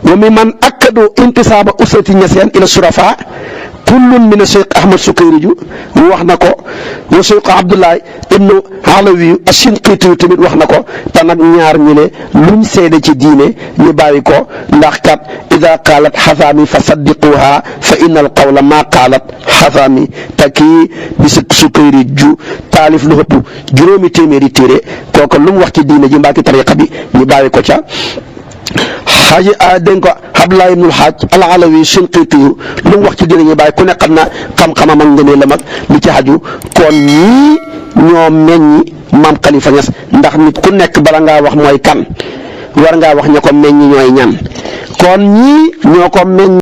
وممن اكدوا انتساب اسره نسيان الى الشرفاء كل من الشيخ احمد سكيري وخناكو وشيخ عبد الله ابن علوي الشنقيطي تمit waxnako ta nak ñaar ñi ne luñ sédé ci diiné ñu bayiko ndax kat ida qalat hazami fasaddiquha fa innal qawla ma qalat hazami taki bi sukayri ju talif lu hëpp juróomi téeméeri téere koko lu wax ci diiné ji mbaki tariqa bi ñu bayiko ca xaaji dégg ko Abdullah ibnul Xaaj al Alawi Shinqiti lu mu wax ci dina ñu bàyyi ku ne xam na xam-xamam ak ngëneel la mag li ci xaju kon ñii ñoo meññi maam Khalifa Niass ndax nit ku nekk bala ngaa wax mooy kan war ngaa wax ña ko meññi ñooy ñan kon ñii ñoo ko meññ